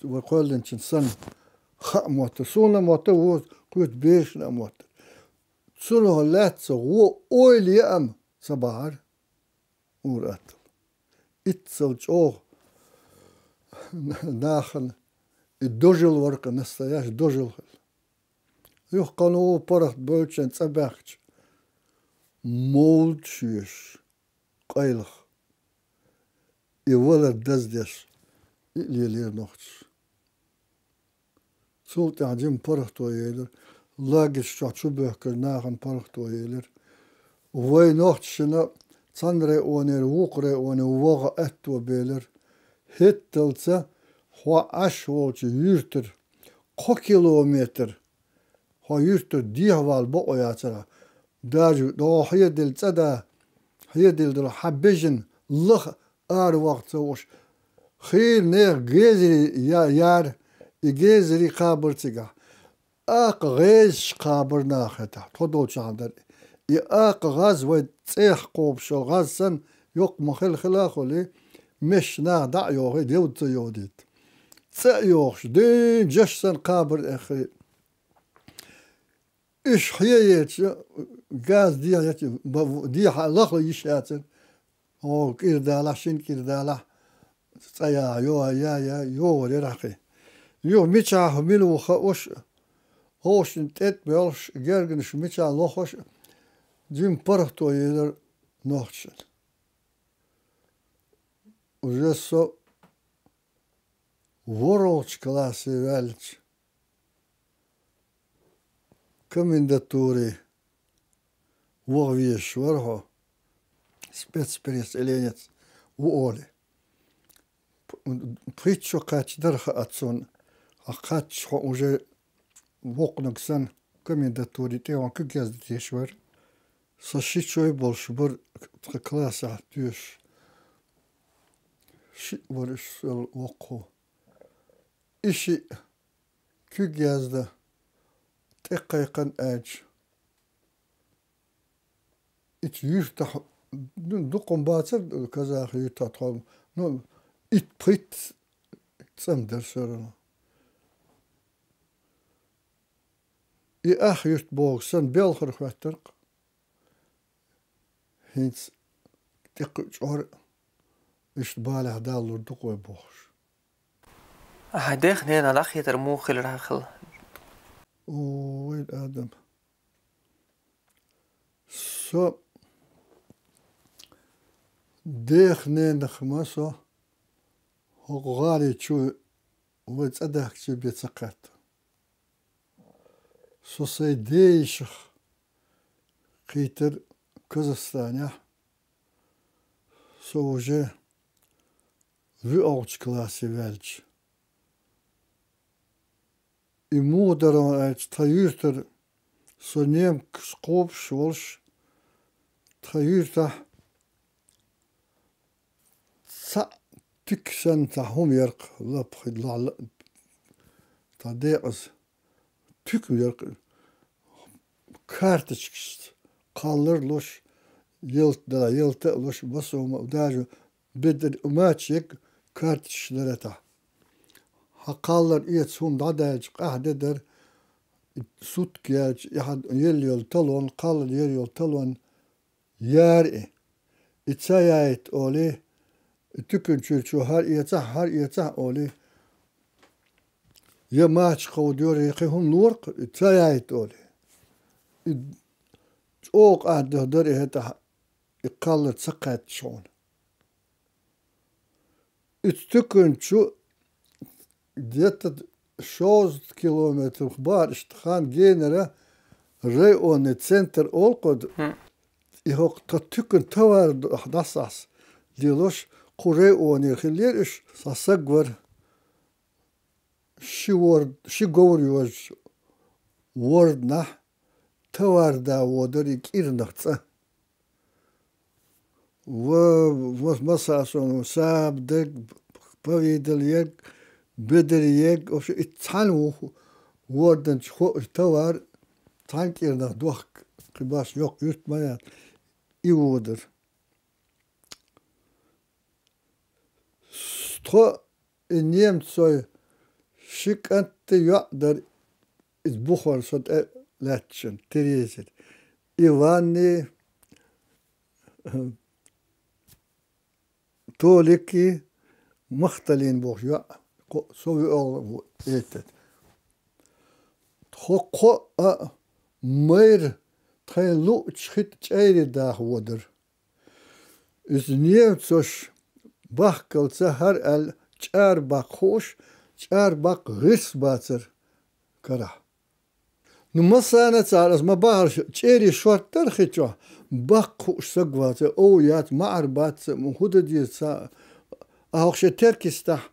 вай кхоьллинчун санна, хаа моттар. Суна а моттар, вон кхуьнан берашна а моттар. Цунах лаьцна гӀо ойла яа ма ца бахьара, ур-атталла. Иццал чӀогӀа нахана и дожал вара-кх, настоящий дожал хилла. Юха кхана ву паргӀат бевлча цӀа баьхкича, мовлид шоьш, къайлаха. И валар даздеш, и лелийра нохчаша. Цул тӀаьхьа жима паргӀато елира, лагераш чохь чубоьхкира нахана паргӀато елира. Вай нохчашна цхьана районера вукху районе вогӀа аьтто белира. ХӀетталца хьо Ӏаш волчу юьртара кхо километр хьо юьртара дехьавала бакъо яцара. Даже догӀу хьедилла цӀа да, хьедилла долу хьан бежана лаха ара ваха ца вуш. Хийра нехан гезаре я-, яра, и гезаре кхабар цигахь. Акха гӀезаш кхабар наха хӀетахь, тхо долчохь дара. И акха гӀаз вай цӀех кхобуш йолу гӀаз санна, йоккха ма хила хила а хуьлий, мешан наха дӀа а йохий, девда ца йодийта. ЦӀа а йохуш, дийна жаш санна кхабар эххий. Уьш хьееча, газ дехьа, ба-, дехьа лахла йиш яцара. О, кӀира далахь, шина кӀира далахь, цӀа яхьа, йо, я, я, йогӀур яра хьакхи. Юха мичахь мила ву хууш, хӀовшна тӀетӀа боьлхуш, герганаш мичахь лохуш, жима паргӀато елира нохчашна. Уже со ворхӀалгӀачу классе ваьлча, комендатуре ваха везаш вара хьо, спецпереселенец ву олий. Пхийтта шо кхаьчна дара хаа цунна, хьан кхаьчча хьо уже воккханиг санна, комендатуре тӀе ван куьг яздан тешаш вара. Сан ши чой болуш бара тхан классехь тоьшуш. Шиъ вара уьш, сол воккхахо. И шиъ куьг яздан тӀе кхайкхина аьлча, и цу юьртахь, ну, дукха ма бацара казах юьртахь тхо, ну, итт-пхийтта цӀа ма дара всё равно. И ах юьрт боху санна, белхар хӀоьттира-кх. ХӀинца тӀекхуьучу хӀора иштта балехь далалур ду-кх вай бохуш. Ахьа дех ненан лаххьитар муха хилира хьан хила? Ой, Адам. Со дех ненах ма со хӀокху гӀали чу вай цӀа дахкачу бен ца кхетта. Со сайн дейишах кхийтар Казахстанехь, со уже вуьалгӀачу классе ваьлча. И муха дара аьлча, тхан юьртара со немкаш кхобуш волуш, тхан юьртахь цхьаъ туька санна цхьа хӀума яра-кх, лапха хи лахьла, тхан декъаза туька яра-кх, карточкашца кхаллар луш, ялта дала, ялта а луш, басо ма, даже бедар мача ерг карточкаш дара тӀехь. Хьан кхаллар эца хӀума дӀадаьлча, къаьхьа де дара, сутка яьлча, и хьан елла йолу талон, кхаллар елла йолу талон, яра и. И ца яйта олий, и туькан чуьра чу хӀара эцахь, хӀара эцахь олий, я мача кховдайора, я кхин хӀума лора-кх, и ца яйта олий. И чӀогӀа къахьдина дара и хӀетахь, и кхаллар ца кхаьчча хьуна. И туькан чу где-то шовзткъа километр бахьара иштта хан генара районный центр олу-кх ода. Хм. И хӀокху тхан туькан товар дӀасахьа лелош, кху районера хиллера уьш, цхьа саг вара. ши ворд-, ши говр йоза ворданахь товар да водар и кӀирнах цӀа. Ва-, ва-, масса а сон саба дерг, повидал ерг, бедар ерг, вообще и цхьана ву-, ворданча хо-, товар цхьана кӀирнах дохк, кхибаш йоккха юрт ма яц, и водар. Тхо и немцой ши кӀант йоӀ дар, из бухар со тӀе лаьттачун, Терезит. Иванни, Толики, Махталин бохуш йоӀ, кхо-, со виъал ву этат. Тхо кхоъ а майра тхайн луъучу хи тӀе чӀайри даха водар. Иза немцош бахкалца хӀара аьлла чӀара баккха хууш, чӀара баккха гӀирс бацара карахь. Ну, массарна а цара, аса ма бахарш, чӀери шорттара хи чохь, баккха хууш саг вацара, ов яц, маӀар бац, хӀун дан деза ца, а хӀокху шен Теркистахь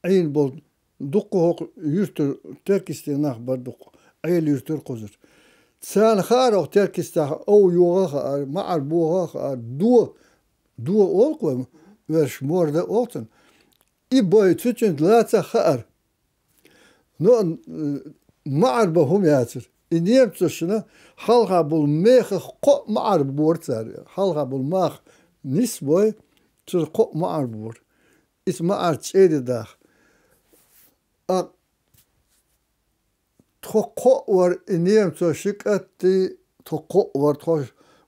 Ӏийна болу дуккха хӀокху юьртара, Теркистера нах бара дуккха, Ӏела юьртара кхузара. Царна хаара хӀокху Теркистахь ов йогӀа а хаара, маӀар богӀа а хаара, до, до олу-кх вай, оьрсаша морда олу цунна. И бой цу чуьнца лаца а хаара. Но, м, маӀар бан хӀума яцара. И немцошна хьалха болу мехах кхоъ маӀар бора цара. Хьалха болу мах нисбой, цара кхоъ маӀар бора. Иза маӀар чӀери даха. А тхо кхоъ вара, и немцо ши кӀант, тхо кхоъ вара, тхо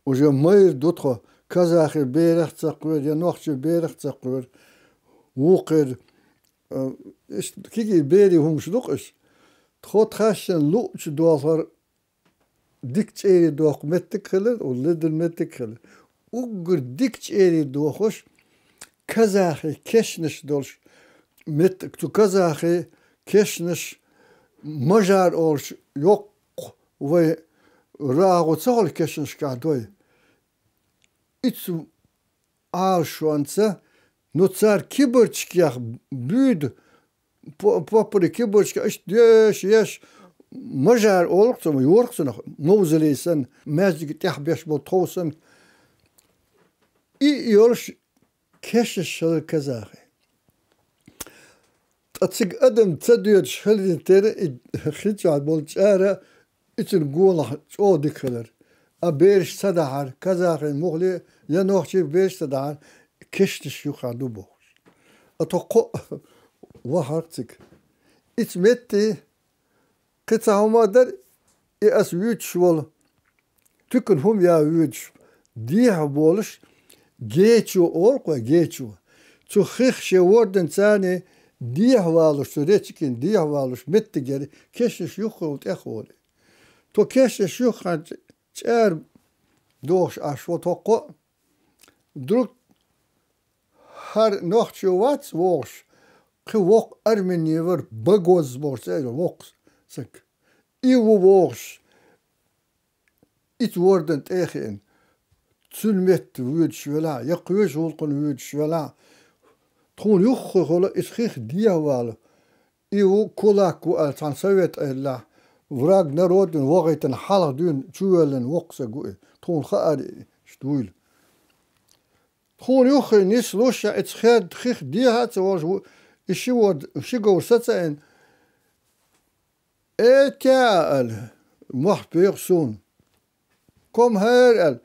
уже майра ду тхо, казахи берах а ца кхоьру, я нохчи берах а ца кхоьру, вукхуьра, а, иштта кегий берийн хӀумаш ду-кх уьш. Тхо тхаьшшинна луъучу долхура дика чӀерий дохку меттиг а хилира, у ледара меттиг а хилира. Уггар дика чӀерий дохуш, казахи кешнаш долуш меттиг, цу казахи кешнаш мажар олуш йоккха вай рагӀу ца хуьлу кешнашкахь дой. Ицу Ӏалашонца, ну, цара кибарчкех буьйду, по-, поппари кибарчкех иштта деш, еш, мажар олу-кх цунах, йора-кх цунах, мавзолей санна, маьждига тӀехь беш болу тхов санна. И йолуш кешнаш хилира казахи. Ткъа цига адам ца доьдуш хиларна терра, и хи чохь болу чӀара, и цуьнан гонах чӀогӀа дика хилар. А бераш ца дахьара, казахин мухле, я нохчий бераш ца дахьара, кешнаш юххехь ду бохуш. А тхо кхоъ вахара цига. Ица метте кхин цхьа хӀума а дара, и ас вуьйцуш волу, туькана хӀума ян вуьйцуш, дехьа болуш, гечо олу-кх вай, гечо. Цу хих шен ворданца царна дехьа валуш, цу речкина дехьа валуш, меттигера кешнаш юххе тӀехволу. Тхо кешнаш юххехь чӀара дохуш Ӏаш ву тхо кхоъ. Друг хӀара нохчо вац вогӀуш, кхин воккха армине вара, Багоз бохуш цӀе йолу воккха саг. И ву вогӀуш, ицу вордан тӀе а хиъна, цуьнан метта воьдуш велахь, я кхечу гӀуллакхана воьдуш велахь, тхуна юххехула иза хих дехьавала. И ву кулак ву аьлла, цхьана совет Ӏедалехь, враг народа вина, вахийтина, хьалха дуьйна чувоьллина воккха саг ву и. Тхуна хаьара иштта вуйла. Тхуна юххе нислуш а, иза хед хих дехьа а ца волуш ву, и ши ворда, ши говр сацаийна, «Этя!» аьлла, мохь пекъа суна. «Komm her!» аьлла,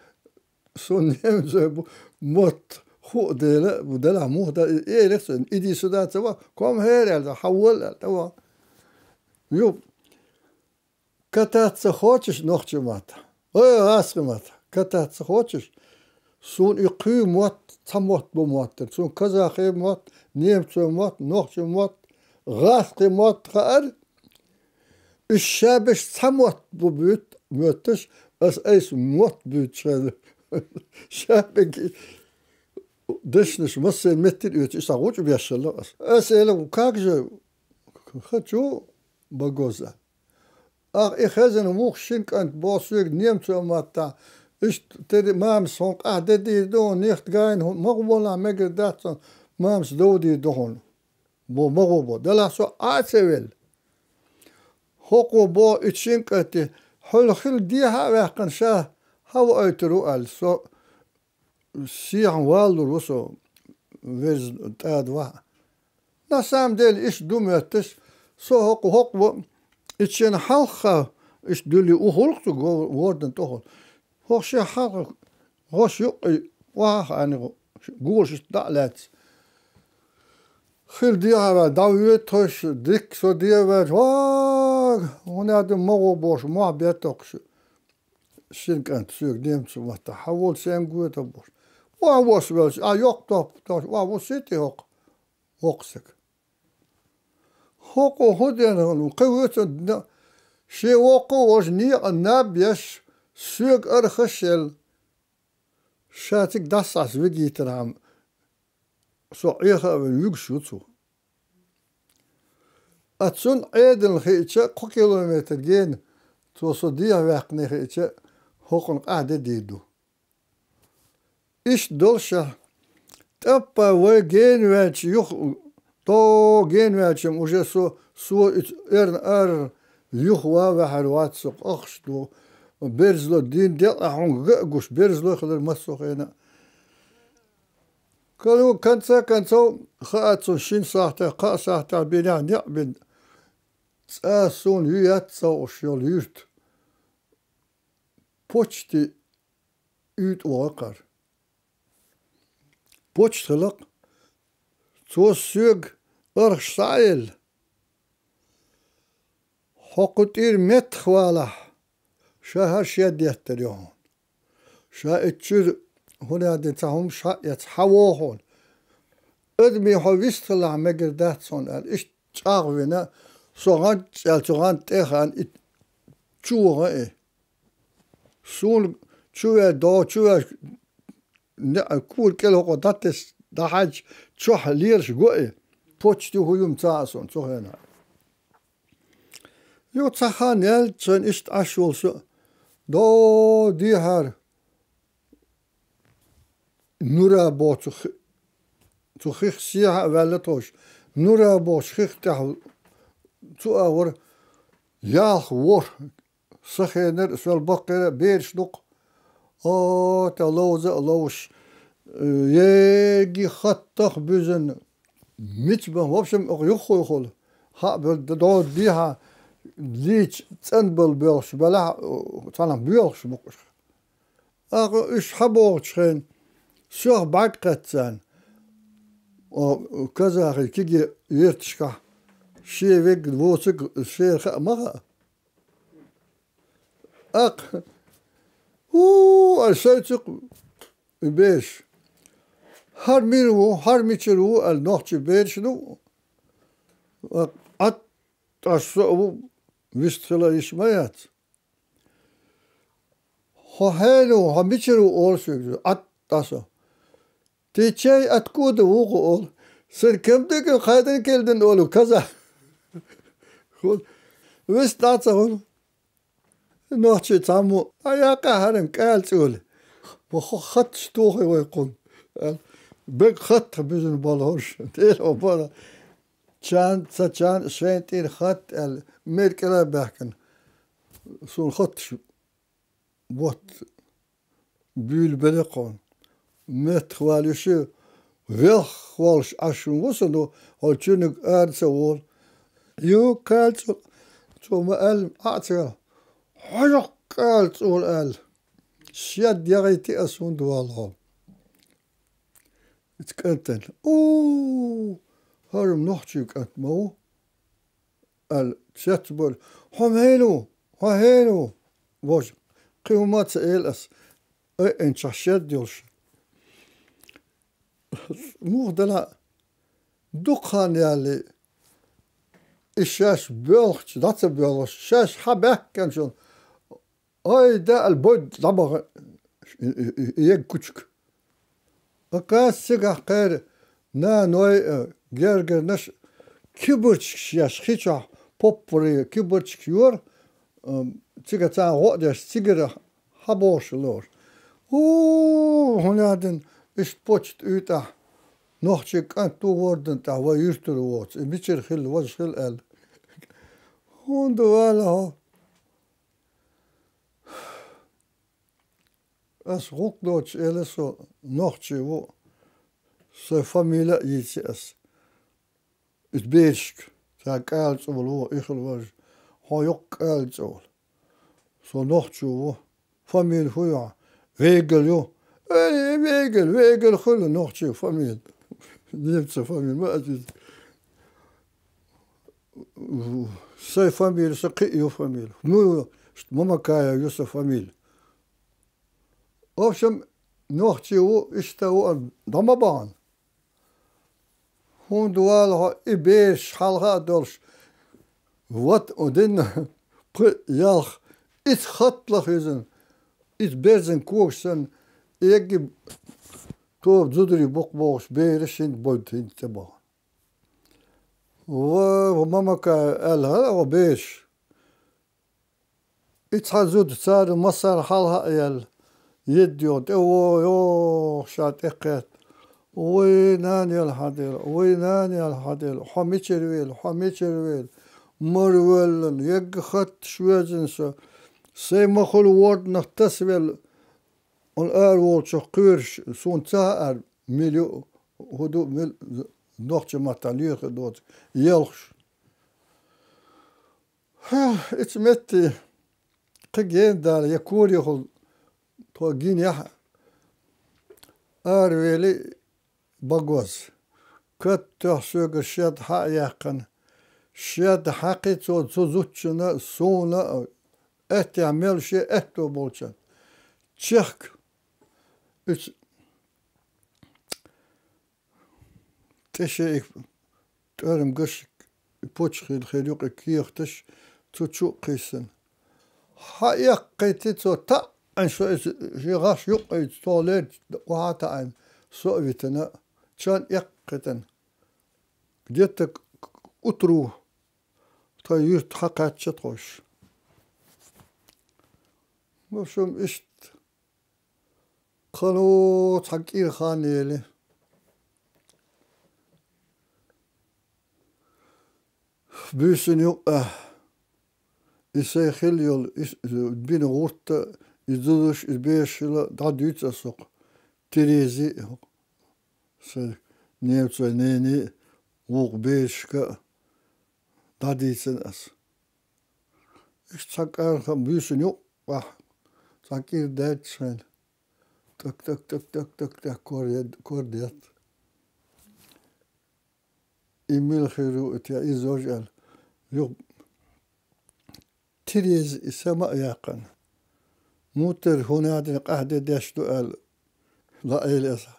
суна немцойн бу-, мотт хуу дела, бу делахь муха дан, и элира суна, «Иди сюда!» ца ваха, «Komm her!» аьлла, «Хьавола!» аьлла, тӀаваха. Ю, «Кататься хочешь?» нохчийн маттахь. Ой, гӀазкхийн маттахь. «Кататься хочешь?» Суна и кхуьй мотт, цхьа мотт бу моттара. Суна казахи мотт, немцойн мотт, нохчийн мотт, гӀазкхийн мотт хаьара. Уьш шаберш цхьа мотт бу буьйцу, моьттуш, ас айса мотт буьйцуш хилла. Шаберг дешнаш массеран меттиг оьцу, и схьа гӀучу беш хилла ас. Ас элира, как же, хочу, Багоза. Ах, и хезна вукху шина кӀант боху соьга немцойн маттахь. Иштта тери мамас хьуна къахь де дийр ду хьуна, нехта гайна хьуна, ма гӀо волахь мегар дац хьуна, мамас дов дийр ду хьуна. Бо, ма гӀо бо. Делахь со Ӏа а ца велла. ХӀокхо боху итт шин кӀанте, хьол хила дехьа а ваьккхина, ша хьавоуьйтур ву аьлла, со сехьа валалур ву со, верза тӀада вахьа. На самом деле, иштта ду моьтташ, со хӀокху, хӀокху во, итт шина хьалха иштта дуьллий, уххула цу го-, вордан тӀехула. ХӀокху шен хьалха гӀош юккъе охьа а хаьа, гулаш иштта дӀа а лаьцна. Хила дехьара дӀавоьду тхойша, дикка со дегӀ ваьлча, ва, хӀунда аьлла ма гӀо бохуш, мохь беттокхуш. Шин кӀант соьга немцу маттахь: «Хьан волу сен гоьта?» — бохуш. Охьа воссавелча, а йоккха топ тохуш, охьа вуссий те хӀокху, воккха стаг. ХӀокхо хӀун дена хӀуна, кхин вуьйцу, шен воккха а волуш, некъан наб еш, соьга архаш а елла. Ша цига дӀасахьа вигийтархьама, со Ӏеха а вина, вуьгуш ву цо. А цунна Ӏедална хиъча, кхо километр гена, цо со дехьа ваьккхина хиъча, хӀокхунна къахьде дийр ду. Иштта долуш а, тӀаппа вай гена ваьлча юха, то гена ваьлча-м уже со, со и ц-, эрна ара юха ван ваьхьар вац со, къахаш ду. Берзало дийна делкъа хьуна га а гуш, берзало хилар массо а хенахь. Калу, конце концов, хаа цунна шина сахьтехь, кхаа сахьтехь бинехь некъ бина, цкъа суна ю яц ца хууш йолу юьрта. Почти уьйтӀа вогӀу кхара. Почта хилла-кх. Цо соьга архаш схьа а елла: «Хьо кху тӀера меттах валахь, ша хӀара шед еттар ю хьуна. Ша и чуьра хӀунда аьлла ца хӀума схьа а эцна, хьан вогӀу хьуна? Адамийн хьо вистхилахь мегар дац хьуна», — аьлла, иштта чӀагӀвина, со гӀант аьлла, цу гӀанта тӀе а хаьа, и чу вогӀу и. Суна чу вер, догӀу чу вер, неӀ кура кӀел хӀокхо дӀатесна, дӀахьаьжча, чохь лелаш го и. Почти хӀун ю-м ца хаьа суна цу хенахь. Юха цхьа хан яьлча, шайн иштта Ӏаш волу со, догӀу дехьара Нура бохучу хи-, цу хих сехьа а ваьлла тховш, Нура бохучу хих тӀехь цу агӀор ялх ворхӀ сахенара а, сол баккхийра а бераш ду-кх. О, тӀе ловза а ловш, еги хаттах буьзина, мича бан, в общем, оха юххуйхула, хаа бевлла, догӀу дехьа лийча цӀанбала боьлхуш белахь а, цхьанхьа боьлхуш бу-кх уьш. ТӀаккха уьш хьабогӀучу хенахь, соьх бӀаьрг кхетта царна, о, казахи киге юьрташкахь, шен вегга воцург шера хаа ма хаьа. ТӀаккха: «ХӀу-у-у», — аьлла, шайца юкъа и бераш. «ХӀара мила ву, хӀара мичара ву?» — аьлла, нохчий бераш ду. ТӀаккха: «Ӏад, аш со а ву, вистхила йиш ма яц». «Хьо хьенан ву, хьо мичара ву?» — олу соьга. «Ӏад, аш со». «Ты чей, откуда?» — вукху олу. «Сан кемдиган, хайдан килдан?» — олу каза. Вист дӀа а ца хуьлу. Нохчий цхьаммо: «Ай, яккха хӀара кӀала цӀола. Ва хо хатташ тухий вай кхунна», — аьлла. Бег хаттах буьзина болу хӀорш. Тера бара. Чан, ца чан, шайн тӀера хатта аьлла, мер кӀела баьхкина. Суна хатташ ботт буьйлабелла кхунна. Меттах валийша, велха волуш Ӏаш ву со, ну, хьо чуьниг ара ца волу. Юккъал цо, цо ма аьлла, Ӏа а ца вела: «Хьо юккъал цӀола», — аьлла. Шед яхийти ас хӀунда валахьо? Ица кӀантана: «У, хӀара нохчий кӀант ма ву», — аьлла, цецбара: «Хьо хьенан ву? Хьо хьенан ву?» — бохуш, кхин хӀума а ца элира ас, айанчохь шед йолуш. Муха делахь а, дукха хан ялале, и шаьш боьлхучу, дӀа ца боьлхуш, шаьш хьан баьхкина шуна, айда аьлла, бойда дӀабаха и, и, и, и егга кучка. Аккхас цигахь кхеран наной а, гергарнаш а кибарчигаш еш, хи чохь поппарий кибарчигаш йора, ам, цига царна гӀо а деш, цигара хьан бохуш лоруш. ХӀу, хӀун аьлла, иштта почта уьйтӀахь, нохчий кӀант ву вордан тӀехь вай юьртара воцу, и мичара хилла, важа хилла аьлла. ХӀунда ваьлла хьо? Ас гӀуллакх доцуш элира, со нохчи ву, сайн фамилия а йийци ас. Иза берашка, цара Кала цӀе йолу ву, ихла важа, хьо йоккха Кала цӀе йолу. Со нохчо ву. Фамилия хӀун ю хьан? Вегел ю. Эй, Вегел, Вегел хуьлу нохчийн фамилия. Немцийн фамилия ма ас иза. Сайн фамилия, сан кхин а ю фамилия. Ну, Мамакаев ю сан фамилия. В общем, нохчи ву, иштта ву, ан дӀа ма бахана. ХӀунда ваьлла хьо, и бераш хьалха а долуш, ват а дина, пхи а ялх, ицкъ хатта лахийзина, ицкъ берзан когаш санна, эгги тоба зударий бу-кх бохуш, бераш хӀинца бойда, хӀинца тӀе бахана. Ва, ва Мамакаев аьлла, хӀа, ва бераш. И цхьа зуда цара массара хьалха а яьлла, едда йогӀу, тӀе вогӀу, йогӀу, ша тӀекхетта. Вай, нана, ял хьан дела, вай, нана, ял хьан дела, хьо мичара велла, хьо мичара велла? Мара воьллина, егга хатташ воьзна со, сайн ма хуьлу ворданах тасавелла, хьуна ара волчух кхоьруш, суна ца хаьара, мила ю, хӀун ду, мила, нохчийн маттахь лоьху доцу, елхаш. Хьа, ицу метте кхин гена дала, я корехула тхо гинехь а, аравели багоз. Катта тоьхна соьгара шед хьа а яьккхина, шед хьаькхи цо цу зудчунна, суна а, аьттехь мел шен аьтто болчунна. Чехка, уьш тӀе шен и тӀоьрмигаш, и почхийла хир юкъа и кехаташ, цу чу а кхиссина. Хьаэккхийти цо, таӀийна со иза, шен гӀаш юккъе, цо лерча охьа а таӀийна, со а витина, чан эккхийтина. Где-то к, к утру тхан юьрта хьакхаьчча тхо уьш. В общем, иштта. Кхано цхьа кӀира хан ели. Буьйсанна юкъа и сайн хилла йолу, и с-, бина гӀуртта, и зудаш, и бераш хилла дӀадуьйцу аса хӀокху Терези, хӀокху сайн немцойн нене а, вукху берашка а дӀадийцина аса. Иштта цхьа кӀара хан буьйсанна юкъахь цхьа кӀира даьтташ хилла. ТӀак, тӀак, тӀак, тӀак, тӀак, тӀак, кор ед-, кор детта. И мила хир ву, и те, и зож аьлла. Юха Тереза и сама а яьккхина. Муьттара хӀун а дина къахьде деш ду аьлла, лаайла аса.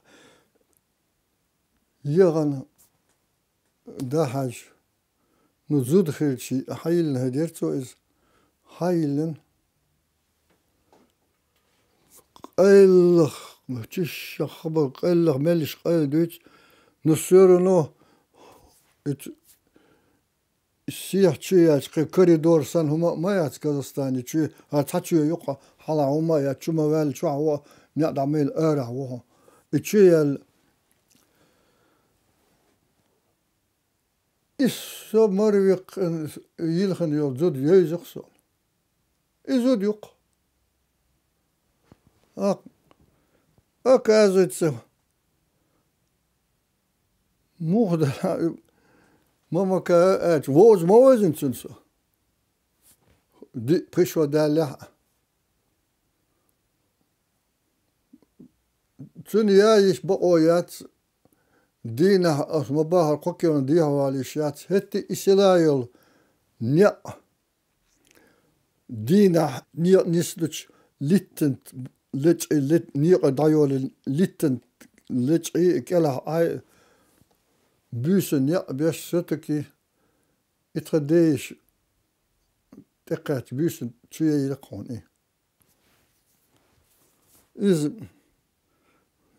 Яхана, да хьажа. Ну, зуда хилча, хьайиллина хӀедера цо иза. Хьайиллина. Къайлах, чуьшшах хабар, къайлах меллаш къайла дуьйцу. Ну, всё равно, и ц-, сехьа чу яьлча, кхин коридор санна хӀума а ма яц Казахстане чу, хьан цхьа чу юккъа хьалха хӀума а яц, чу ма ваьлла, чохь ву, некъ дӀа мийла арахь ву хьо. И чу яьлла, и со мара веккхина, йилхина йолу зуда йовза-кх со. И зуда ю-кх. А, оказывается, муха да, Мамака аьлча, вовза ма вевзина цуьнан со. Ди-, пхи шо даьллехь а. Цуьнан яа йиш бакъо яц, дийнахь аса ма бахара кхо килон дехьавала йиш яц, хӀетте и села йолу некъ, дийнахь некъа нисдича литтант лечкъий, лет-, некъа дӀайолий литтант лечкъий, кӀелахь Ӏай, буьйсанна некъ беш, все-таки и тхан дайша тӀекхаьчча буьйсанна чу яйра-кх хьуна и. Иза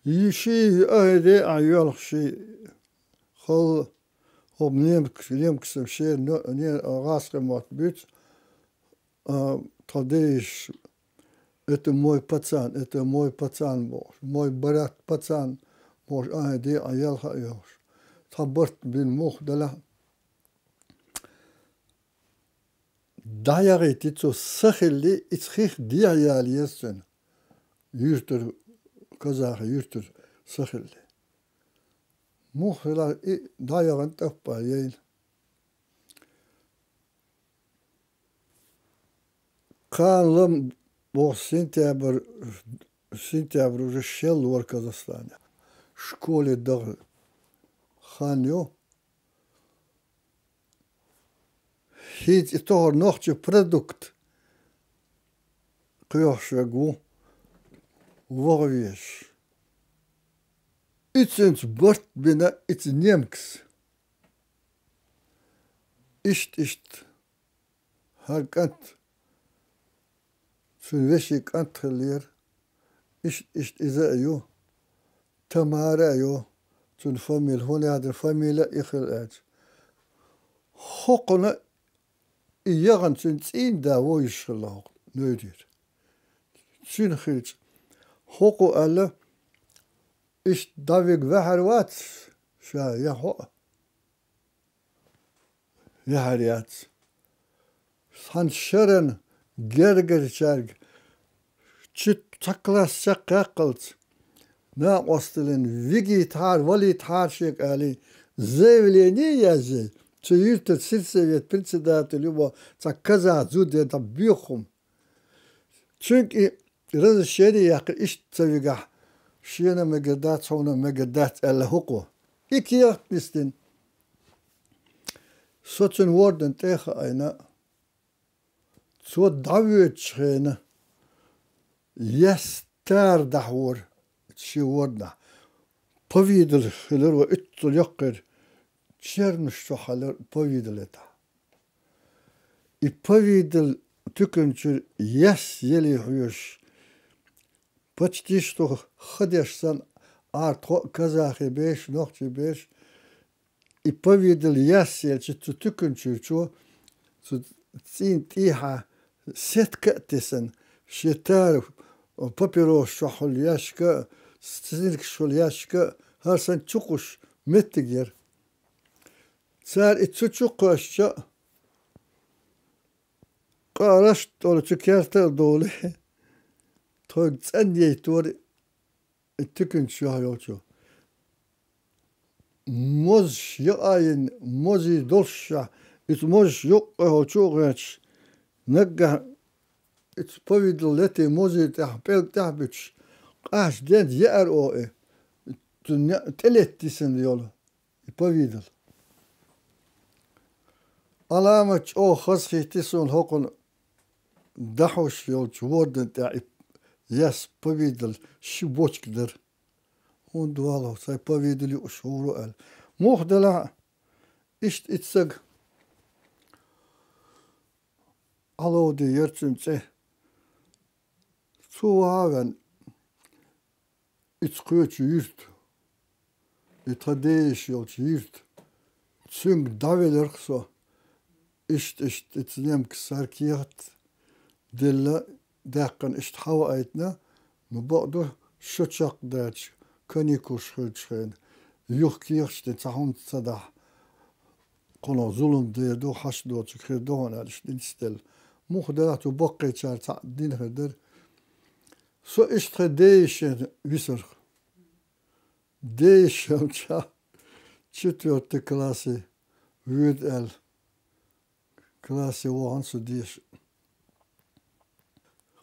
йиши, ахӀи, де а йоьлху ши халла, хӀокху немкаш-, немкашна шен но-, не-, гӀазкхийн мотт буьйцу, а, тхан дайша: «Это мой пацан, это мой пацан», – бохуш, «мой брат пацан», – бохуш, ахӀи, де а йоьлху а йоьлхуш. Цхьа барт бина муха делахь а, дӀаяхийта цо са хилли, иза хих дехьа яла еза цунна. Юьртара, казаха юьртара са хилли. Мух хилар и дӀаяхана тӀаппа яйна. Кхана лам боху сентябрь, сентябрь уже шел вара Казахстане. Школе даха хан ю. ХӀинца и тохар нохча продукт кхоьхьуш верг ву ваха везаш. Ицунца барт бина ица немкас. Иштта-иштта хӀара кӀант, цуьнан вешин кӀант хиллера, иштта-иштта иза а ю, Тамара а ю, цуьнан фамилия, хӀунда аьлча фамилия а и хилла аьлча. ХӀокхунна и яхана цуьнан цӀийнда вовзаш хилла хӀокху нуьйрера. Цуьнан хилча, хӀокхо аьлла, иштта дӀавига ваьхьар вац ша, я хьо а. Яхьар яц. Цхьана шеран гергарчаьрга чу цхьа класс чекхъяккхалц, накъосталлин вигийтахьара, валийтахьара шега алий, заявление язъяй, цу юьртара сельсовет председатель ю боху цхьа казах зуда дӀабоьху хӀума. Цуьнга и разрешение яккха иштта ца вигахь, шена мегар дац, хьуна мегар дац аьлла хӀокхо. И кехат нисдина. Со цуьнан ворданна тӀе а хаийна, цо дӀавоьдучу хенахь, яьсса тара дахьора шен ворданахь. Повидал хилира вай уьттал йоккхура, чернаш чохь хилира повидал тӀехь. И повидал туькан чуьра яьсса яле хьоьжуш, почти что хадеш санна, Ӏартхо а казахи бераш, нохчи бераш, и повидал яьсса елча, цу туькан чуьрачо, цу цӀийнан тӀехьа сетка а тесна, шен тара папиросаш чохь хуьлу ящик а, цинаргаш хуьлу ящик а, хӀара санна чукхуш меттиг яра. Цара и цу чу кхоьссича, къараш а тӀора цу керта а долий, тхоьга цӀанъяйтора и туькан чохь йолчо. Мозаш яа йина, мозий долуш шахь, иза мозаш юккъе хьо чу а гӀерташ, наггахь иза повидал летий мозий тӀехь, пӀелг тӀехь а буьтуш, къаьстина денна еара оха и, цу неӀ тӀелетта йисина йолу и повидал. Ӏаламат чӀогӀа хаза хийтти суна хӀокхунна дахьуш йолчу ворданна тӀехь и яьсса повидал ши бочка дара. ХӀунда валахь, сайн повидал юуш хӀума ю аьлла. Муха делахь а, иштта и стаг, Ӏаловди яра цуьнан цӀе. Цо ваха а веана, иза кхечу юьрта, и тхан дейиш йолчу юьрта, цуьнга дӀавелира-кх со, иштта-иштта иза немкас хӀара кехат делла, даьккхина иштта хьаваийтина, ну, бакъду, шо чекхдача, каникулаш хилчу хенахь, юха кехаташ дина цхьа хӀума ца дахь, кхунах зулам дер ду, хьашт доцург хир ду хьуна аьлла, иштта динца делла. Муха делахь, цу баккхийчара цхьаъ дина хир дара. Со иштта тхан дейишина висарх. Дейиш йолчохь четвёртый классе воьду аьлла, классе вахана со деша.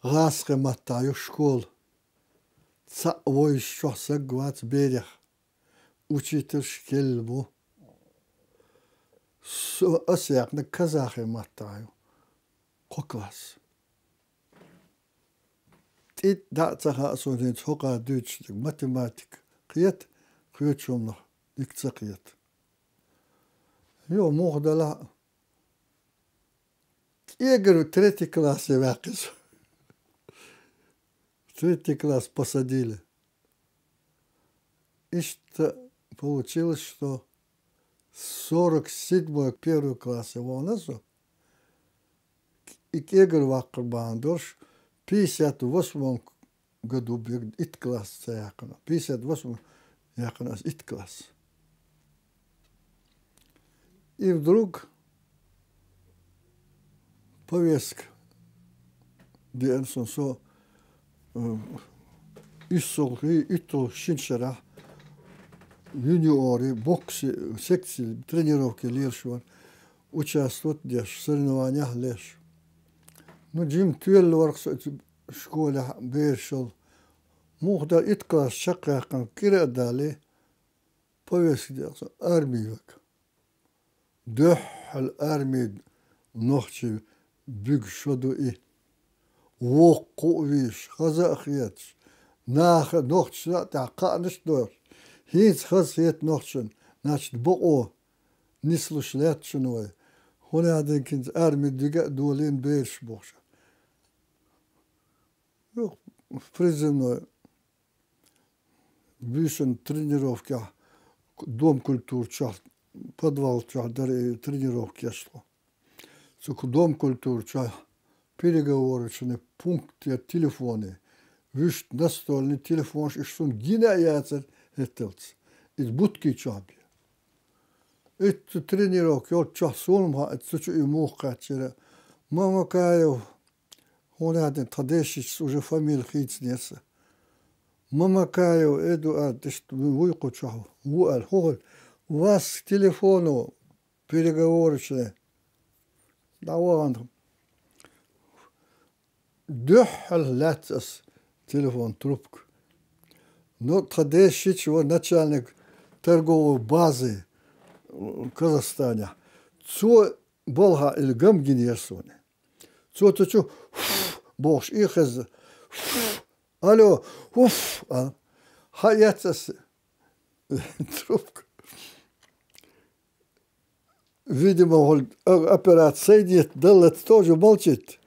ГӀазкхийн маттахь ю школа. Цхьаъ вовзаш чохь саг вац берех. Учительш келла бу. Со, ас яьккхинарг казахи маттахь ю. Кхо класс. ТӀитӀа дӀа а ца хаьа суна хӀинца хӀокхара дуьйцуш дерг, математика кхета, кхечу хӀуманах дика ца кхета. Йо, муха делахь а, кӀегар третий классе ваьккхи со. В третий класс посадили. Иштта получилось, что сорок седьмой первый классе вахана со, и кӀегар ваккхар бахьана долуш, пятьдесят восьмом году бен итт класс ца яьккхина. Пятьдесят восьмом яьккхина аса итт класс. И вдруг повестка деана суна. Со, э, иссалгӀа, итталгӀа шин шарахь юниоры боксы секци тренировке лелаш вара, участвовать деш, соревнованиях леш. Ну, жима тоьлла вара-кх со оцу школехь берашал. Муха дан, итт класс чекхъяьккхина, кӀира а далий, повестка деана суна, арми вега. Дуьххьал арми нохчийн буьгу шо ду и. Воккха а веш, хаза а хеташ, наха нохчашна тӀехь кхаънаш а долуш, хӀинца хазахета нохчашна, значит, бакъо нислуш лаьтта шуна вай. ХӀунда аьлча кхин арми дига а долийна бераш бохуш. Юха призывной буьйсанна тренировкехь, Дом культуры чохь, подвал чохь дара и тренировка еш тхо. Цу Дом культуры чохь переговорочный пункт я телефоны, вуьшта настольный телефонаш, уьш суна гина а яцара хӀетталц. Иза будки чохь бе. И цу тренировка йолччохь суна ма хаьа, цу чу и муха кхаьчира. Мамакаев, хӀунда аьлча тхан дешича уже фамилия хийцинера сан. Мамакаев Эдуард, иштта вуй кху чохь, ву аьлла, хӀун хир? Вас к телефону, переговорочная. ДӀавахана. Дуьххьал лаьцна ас телефон трубка. Ну, тхан дешича вара начальник торговой базы, э, Казахстанехь. Цо балха или гам гинера суна. Цо цу чу бохуш и хезна. Алло, уф, а? Хьаэцна ас трубка. Видимо, хӀума, а, оператор соединить даллалц тоже молчит.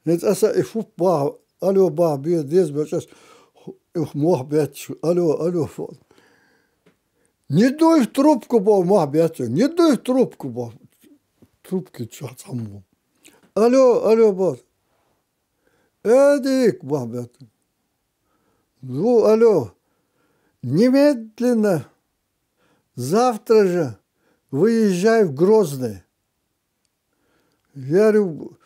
ХӀинца аса и фу баха, алло баха беза деза баьчча ас, ух, мох бетташ, алло, алло, фу. Не дуй в трубку, бо, мох бетташ, не дуй в трубку, бо. Трубки чохь цхьаммо. Алло, алло, бо. Эдик, мох бетташ. Ву, алло. Немедленно, завтра же выезжай в Грозный. Я говорю,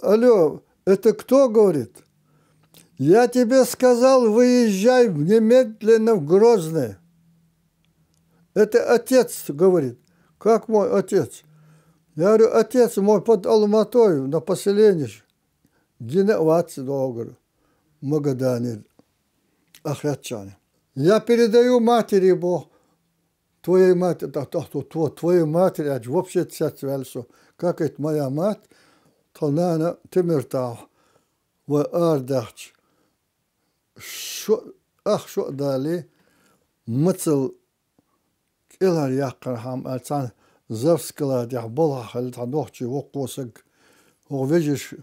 алло, это кто говорит? Я тебе сказал, выезжай немедленно в Грозный. Это отец говорит. Как мой отец? Я говорю, отец мой под Алматой на поселении. Гина а вац догара Магаданера ахетчани. Я передаю матери, бо, твоей матери, та, та, та, тво-, твоей матери, аьлча, вообще цецваьлла со. Как это моя мать? Тхан нана Темиртахь вай арадаьхча, шо, ах шо а далий, мацалла кӀелхьаръяккхархьама аьлла, цхьана завскладехь балхахь хилла цхьа нохчий воккхо саг, хӀокху вежарша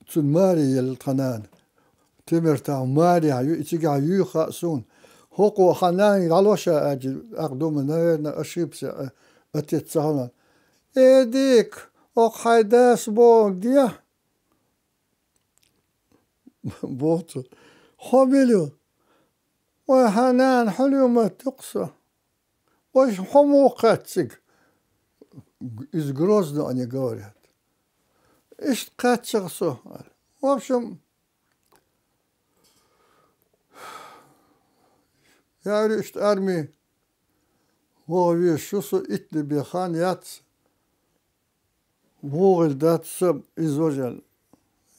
цунна маре елла тхан нана. Темиртахь марехь ю, и цигахь юй хаьа суна. ХӀокхо хьан нана дӀало ша аьлча, тӀаккха думаю, наверное, ошибся, а, отец ца хьуна. Эдик, хӀокху хьайн дас бохург де. Боху цо. Хьо мила ю? Вай, хьан нана хьулъюма тукху со. Вай, хьо муха кхаьчна цига? Из Грозный они говорят. Иштта кхаьчча со, аьлла. В общем, я говорю, иштта арми ваха везаш ву со, итт де бен хан яц. ВогӀийла дац сан иза важа аьлла.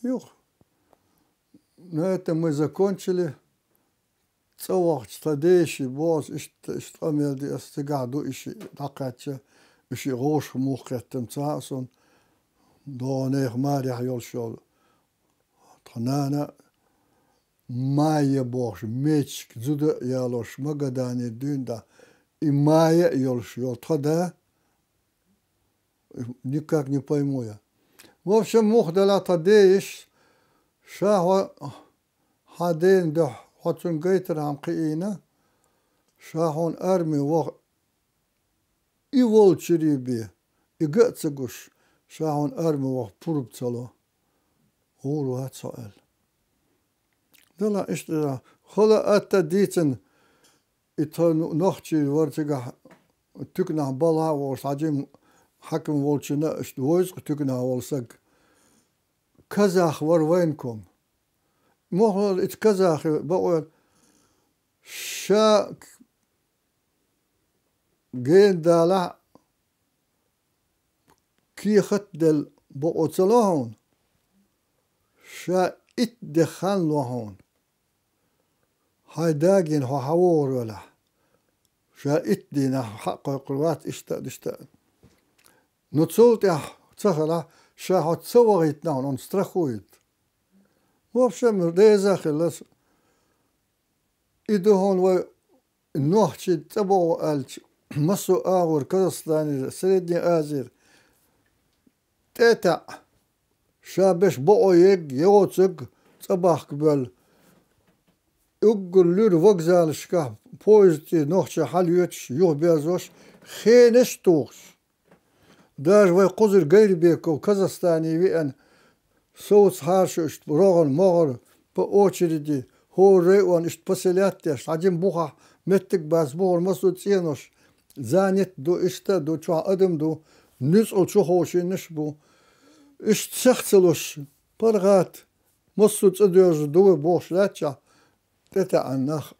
Юха. На этом мы закончили. ЦӀа вахча тхан деши боху, иштта, иштта къамел ди ас, цигахь ду и шиъ дӀакхаьчча, и шиъ гӀовшах муха кхеттам ца хаьа суна, догӀанех марехь йолуш йолу. Тхан нана Майя бохуш, мечик, зуда а ялош, Магаданера дуьйна дӀа, и Майя а йолуш йолу тхан да, никак не пойму я. В общем, муха делахь тхан деши, ша хьо хьан дена дуьхьа, хьо цунна гайтархьама кхиийна, ша хьуна арми ваха и волчуьра бен, и ган а ца гуш, ша хьуна арми ваха пурба ца ло, гӀур вац хьо аьлла. Делахь иштта, хала атта дийцина, и тхан нохчий вара цигахь, туьканахь балха а волуш, хьан жима хьаким волчунна, иштта войза-кх туьканахь волу саг. Казах вара военком. Мохь ло, ица казахи бакъо, ша гена далахь, кехат а делла бакъо ца ло хьуна, ша итт де хан ло хьуна. Хьайн да гина хьо хьан вогӀур велахь, ша итт дийнахь хьа а кхойкхур вац, иштта а, иштта а. Ну, цул тӀаьхьа ца хилахь, ша хьо ца вахийтина хьуна, он страхует. В общем, реза а хилла, и ду хьуна вай нохчий цӀа богӀу аьлча, массо а агӀор Казахстанера, Средняя Азиера тӀе а таьӀ, ша беш бакъо ерг, йоцург цӀа бахка боьлла. Уггар луьра вокзалашкахь поезд тӀера нохчий хьалйоьцуш, юхаберзош, хенаш а тухуш. Даже вай кхузара Гайрбеков Казахстане веана, совцахьара шу иштта рогӀана-могӀара по очереди, хӀора район иштта поселят деш, хьажим бухахь меттиг бац, бухара массо а цӀенош, занят а ду, иштта а ду, чохь адам а ду, нуьцкъала чуховшийнаш а бу. Иштта сех ца луш, паргӀат, массо а цӀа доьжна ду вай бохуш лаьттачохь, тӀетаьӀна нах.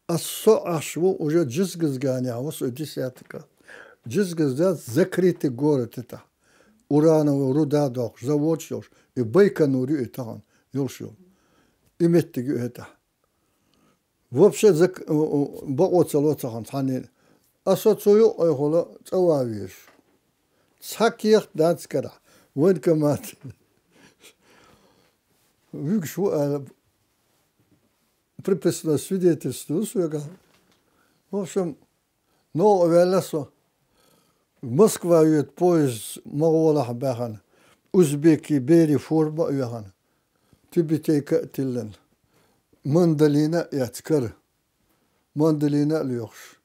Ас со Ӏаш ву уже Джизгазганехь ву со десятка. Джизгазган закрытый город это. Урановая руда доккхуш, заводаш йолуш. И Байконур ю и тахана йолуш йолу. И меттиг ю хӀетахь. Вообще зак-, у, у, бакъо ца ло тахана цхьанне. Ас со цу юкъа айхула цӀа ван везаш. Цхьа кехат дац карахь. Военкомат. Вуьгуш ву аьлла, приписное свидетельство ю соьгахь. В общем, новкъа ваьлла со. Москва йоьду поезд, ма гӀолахь баьхна. Узбекий берийн форма а йоьхна. Тюбетейка а тиллина. Мандолин а эцна кара. Мандолин а лоьхуш.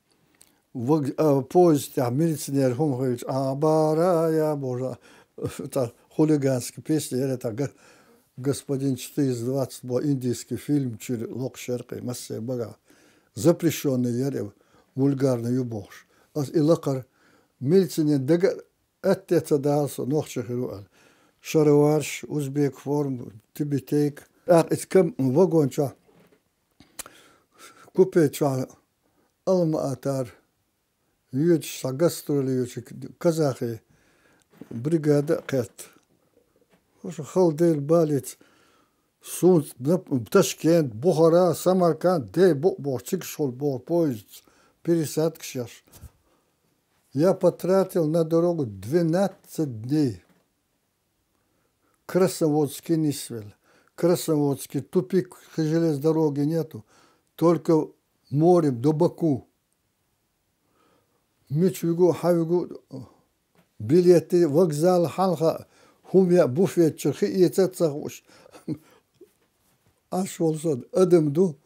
Ваг-, а, поезд тӀехь милиционер хӀума хилча, а, бара, я боже, та хулиганский песня яра, та га-, «Господин четыреста двадцать» бо индийский фильм чуьра локхуш яра кхин, массеран багахь. Запрещённый яра, вульгарный ю бохуш. Ас и лакхара милиционер дага а атта ца дала со нохчи хир ву аьлла. Шароварш, узбек форма, тюбетейка. ТӀаккха иза кам-, вагон чохь купе чохь Алма-Атар йоьдуш, цхьа гастроли йоьдуш казахи бригада а кхетта. Хала Дела балийца, суна нап-, Ташкент, Бухара, Самарканд, дей бу а боху, цигахула боху поездца, пересадкаш еш. Я потратил на дорогу двенадцать дней. Красноводске нисвелла. Красноводский тупик, железной дороги нету. Только морем до Баку. Мича вигу, хьан вигу, билеты, вокзал хьалха, хӀума яа, буфет чуьра хи эца а ца хууш. Аш волу сан адам ду.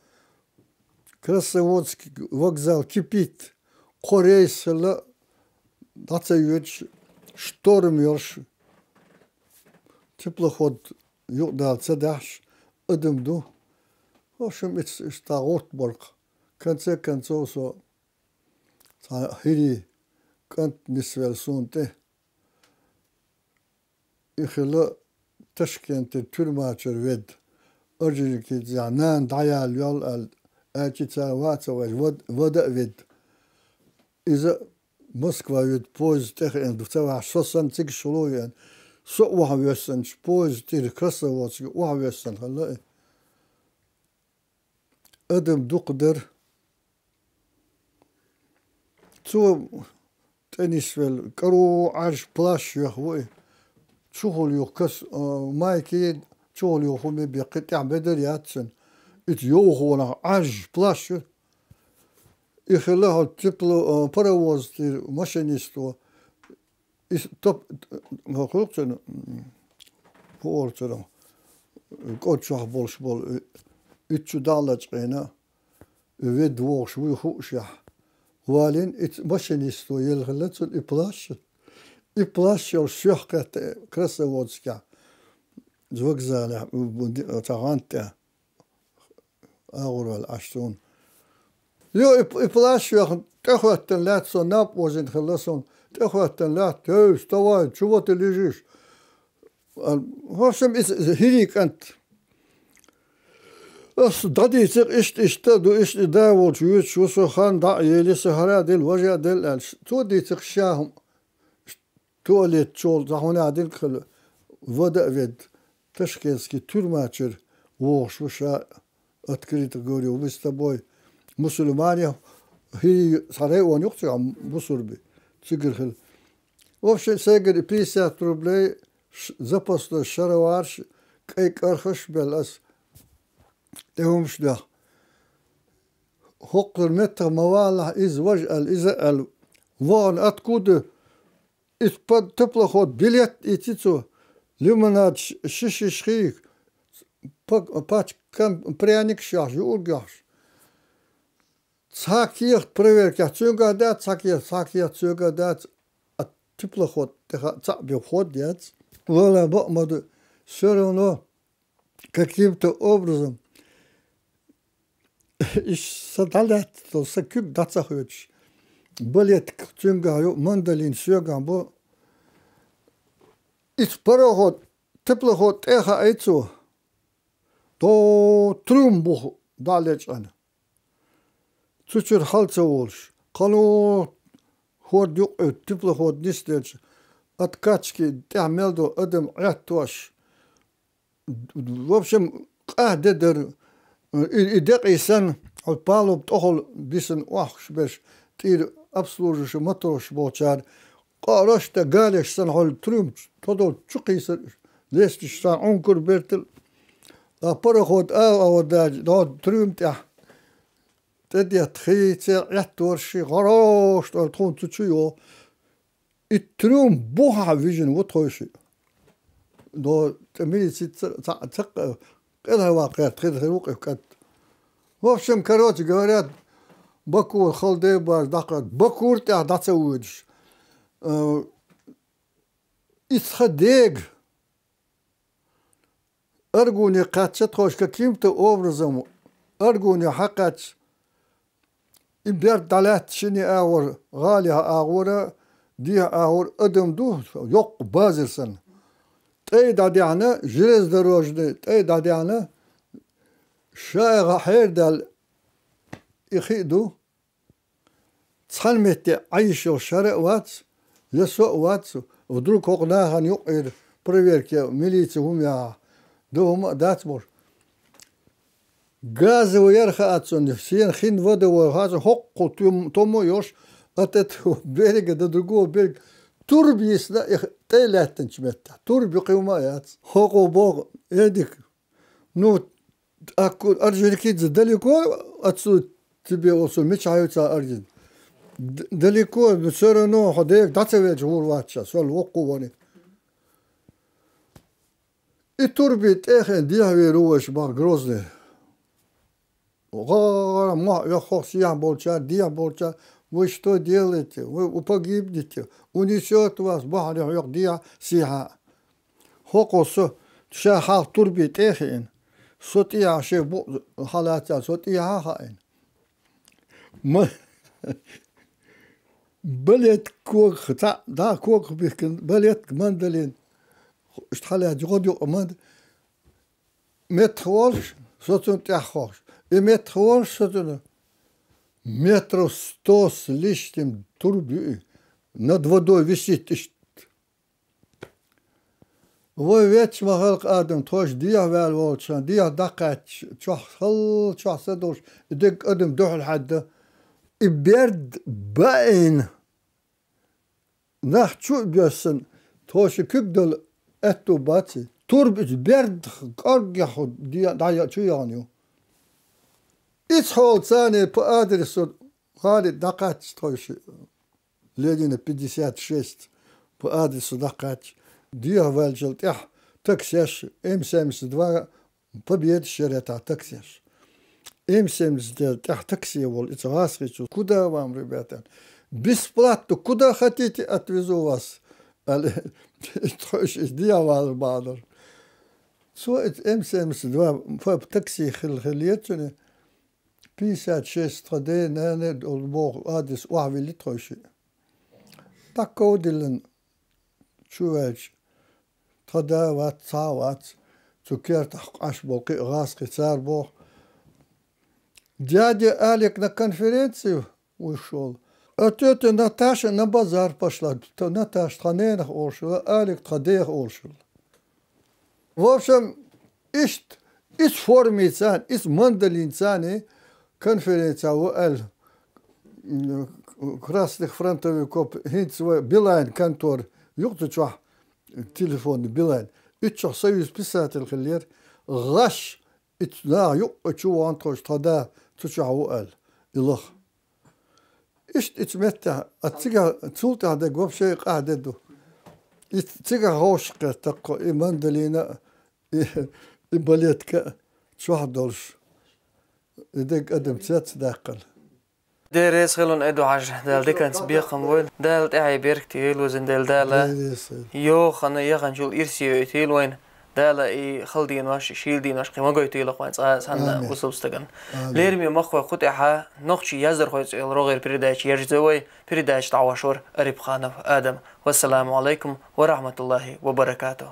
Красноводский вокзал кипит. Кхо рейс хилла, дӀа ца йоьдуш, шторм йолуш, теплоход юкъадала ца дахьаш, адам ду. В общем, иц-, иштта гӀурт бара-кх. Конце концов, со цхьа хӀирий кӀант нисвелла суна тӀе. И хилла Ташкентера тюрьма чуьра ведда. Орджоникидзе нана дӀаяьлла йолу аьлла, аьлча цара ваца ваьш вад-, вада а ведда. Иза Москва йоьду поезд тӀе хиъна ду ца ваьш, со санна цигахула веана. Со а охьавоьссинчу поезд тӀера Красноводске охьавоьссина хилла и. Адам дукха дара. Цо тӀе нисвелла, кӀаро Ӏаьржа плащ йоьхна ву и. Чухула юха кас-, а, майки, чухула юха хӀума беккхи, тӀехь бедар яц цуьнан. Ица йовхонах Ӏаьржа плащ ю. И хилла хьо тепло-, а, паровоз тӀера машинисто. И топ-, хӀокхуьлу цуьнан, хӀу олу цуьнан, кӀод чохь болуш болу, и, итт чу дӀа а лачкъийна, и ведда вогӀуш вуй хуушехь. Валийна, и ц-, машинисто елла хилла цунна и плащ. И плащ йолуш соьх кхетта Красноводскехь, вокзалехь, цхьа гӀанта тӀе. АгӀор ваьлла Ӏаш суна. Йо, и, и плащ йоьхна, тӀехӀоьттина лаьтта со наб ожина хилла суна. тӀехӀоьттина лаьтта: «Эй, вставай, чего ты лежишь?» А, в общем, иза, иза хӀирий кӀант. Ас дӀадийцар, иштта, иштта а ду, иштта и да волчу вуьйцуш ву со, хан дӀа а елира, сан хӀара а делла, важа а делла аьлла. Цо дийцар ша хӀума. Туалет чу дӀа хӀунда дина хила, вада а ведда, ташкентский тюрьма чуьра вогӀуш ву ша, открыто говорю, мы с тобой, мусульмане, хӀирий, цхьа район ю-кх цигахь, бусурби, цигара хила. В общем, сайгара пятьдесят рублей, ш-, запасной шароварш, кӀайн кӀархаш а белла ас, тӀе хӀумаш а дехна. ХӀокху меттах ма валахь, иза важа аьлла, иза аьлла. Вон, откуда? Иза под теплоход билет ийци цо, лимонад ш-, шишаш хий, пак-, пачка кам-, пряникаш йохьуш, юург йохьуш. Цхьа кехат проверкехь цуьнгахь дац, цхьа кехат, цхьа кехат цуьнгахь дац, а теплоход тӀе ха-, цхьаъ бен ход яц. Вала бакъ ма ду, всё равно каким-то образом иштта сан дӀалаьтталц, сан куьг дӀа ца хоьцуш, балетка цуьнгахь ю, мандолин соьгахь бу. Иза пароход, теплоход тӀе а хаий цо, до трюм буха дӀа а лечкъина. Цу чуьра хьала ца волуш, кхано хӀорда юккъе теплоход нисделча, откачки тӀехь мел долу адам Ӏеттош, в общем, къа де дара. И, и декъий санна, хьо палуба тӀехула бисина охьахуш берш, тӀера обслуживающий матросаш болчара, къа а рашта, галеш санна, хьо трюм тодолчу чу кхийсар, лесташ санна, Ӏункур бертал. А пароход а, а, вот, да, до трюм тӀехь тӀедетта хи, церан Ӏеттор ши, гӀарош, тхуна цу чу йо. И трюм бухахь вижина ву тхойшиъ. До тӀе милици ца, ца, ца, къелхьа ваккхерта хир, хир ву кхин кӀант. В общем, короче говоря, Бакура хала дебаш дӀакхаьчча, Бакура тӀехь дӀа ца воьдуш. Э, и цхьа дега Аргуне кхаьчча тхойша каким-то образом, Аргуне хьакхаьчча, и берд дӀалаьцна шина агӀор, гӀалин агӀора, дехьа агӀор адам ду, йоккха базар санна. ТӀе дӀадаьхьна, железнодорожный тӀе дӀадаьхьна, шайга хьердаьлла и хи а ду. Цхьана метте Ӏайша йолуш хӀара а вац, я со а вац, вдруг хӀокху нахана юкъера проверка, милица хӀума яхьа, дан хӀума а дац бохуш. Газовый яра хаьа цунна, сена хин вада вой хаьа цунна, хӀокхул туьм-, томо а йолуш, от этого берега до другого берега турба йисна, и тӀе а лаьттинчу меттехь. Турба юкъа хӀума а яц. ХӀокхо боху, Эдик, ну, а ку-, Орджоникидзе далеко отсюда тебе, вот со мичахь ю ца Орджин? Д-, далеко, но всё равно хьо дега дӀа ца велча хӀур вац ша, сол воккху вани. И турби тӀе а хиъна дехьавер ву вайша бах Грозный. ГӀара мохь оьху хӀокху сехьа болчара, дехьа болчара: «Вы что делаете? Вы погибнете, унесёт вас бахьарехь оьху дехьа сехьа». ХӀокхо со, ша хьалха турби тӀе а хиъна, со тӀехьа шен букъ хьалаца, со тӀехьа а хаийна. Ма-, балетка когах, цхьаъ, дӀа когах бихкина, балетка, мандолин, иштта хьалаьцча гӀод юкъа ман-, меттах волуш, со цунна тӀаьхьа хохуш. И меттах волуш со цунна, метров сто с лишним турба ю и, над водой висит иштта. Вай вецча ма хала-кх адам, тхойша дехьа ваьлла волчу хенахь, дехьа дӀакхаьчча, чохь хала чохь са долуш, и дерг адам дуьхьал хьаьдда. И берд баийна, нах чу а боьссина, тхойша куьг дала аьтту бац и. Турба иза берд кӀорггехь де-, дӀа-, чу яхана ю. Иза хьолаца по адресу гӀали дӀакхаьчча тхойша. Ленина пятьдесят шесть по адресу дӀакхаьчча, дехьаваьллачул тӀаьхьа таксеш, М семьдесят два, Победа шеретахь таксеш. М семьдесят два тӀаьхьа таксе волу, иза гӀазкхичу: «Куда вам, ребята?» «Бесплатно, куда хотите, отвезу вас», аьлла, тхойша иза дехьавалар бахьанара. Цо иза М семьдесят два ф-, такси хилла, хиллера цуьнан. Пятьдесят шесть тхан ден, нанен долу боху адрес охьавилли тхойшиъ. дӀакховдиллина чу ваьлча, тха да вац, цхьа а вац, цу кертахь къаш болу кхин а гӀазкхий цара боху: «Дядя Алик на конференцию ушёл. А тётя Наташа на базар пошла». Тха Наташа тхан ненах олуш хилла, Алик тхан дех олуш хилла. В общем, иштта, иза формица, иза мандолинца конференция ву аьлла. Красных фронтовиков хӀинца вай Билайн контора юкъа цу чохь, телефонный Билайн. Иццохь союз писатель хиллера, гӀаш, ицу наха юкъа чу вахана тхо, тхан да цу чохь ву аьлла, и лаха. Иштта ицу меттехь, а цигахь, цул тӀаьхьа дерг вообще къахь де ду. И цигахь ховшахкхетта тхо, и мандолина а, и, и балетка а чохь долуш. И дерг адам цец даьккхина. Дела реза хуьлда, Эду-Хьажа, Дала диканца бекхам бойла. Дала тӀаьхье беркате йойла везан Дела, Дала. Дела реза хуьлда. Йохана яханчул ирсе йойтийла вайна. Дала и хала денош, и шийла денош кхин ма гойтийла вайна цкъа а санна бусалба стагана. Амин. Лераме махкахой, кху тӀехь нохчийн яздархой цӀе йолу рогӀера передача яржо вай, передача дӀахьош вара Арипханов Адам. Вассаламу алайкум ва рахматуллахи ва баракатух.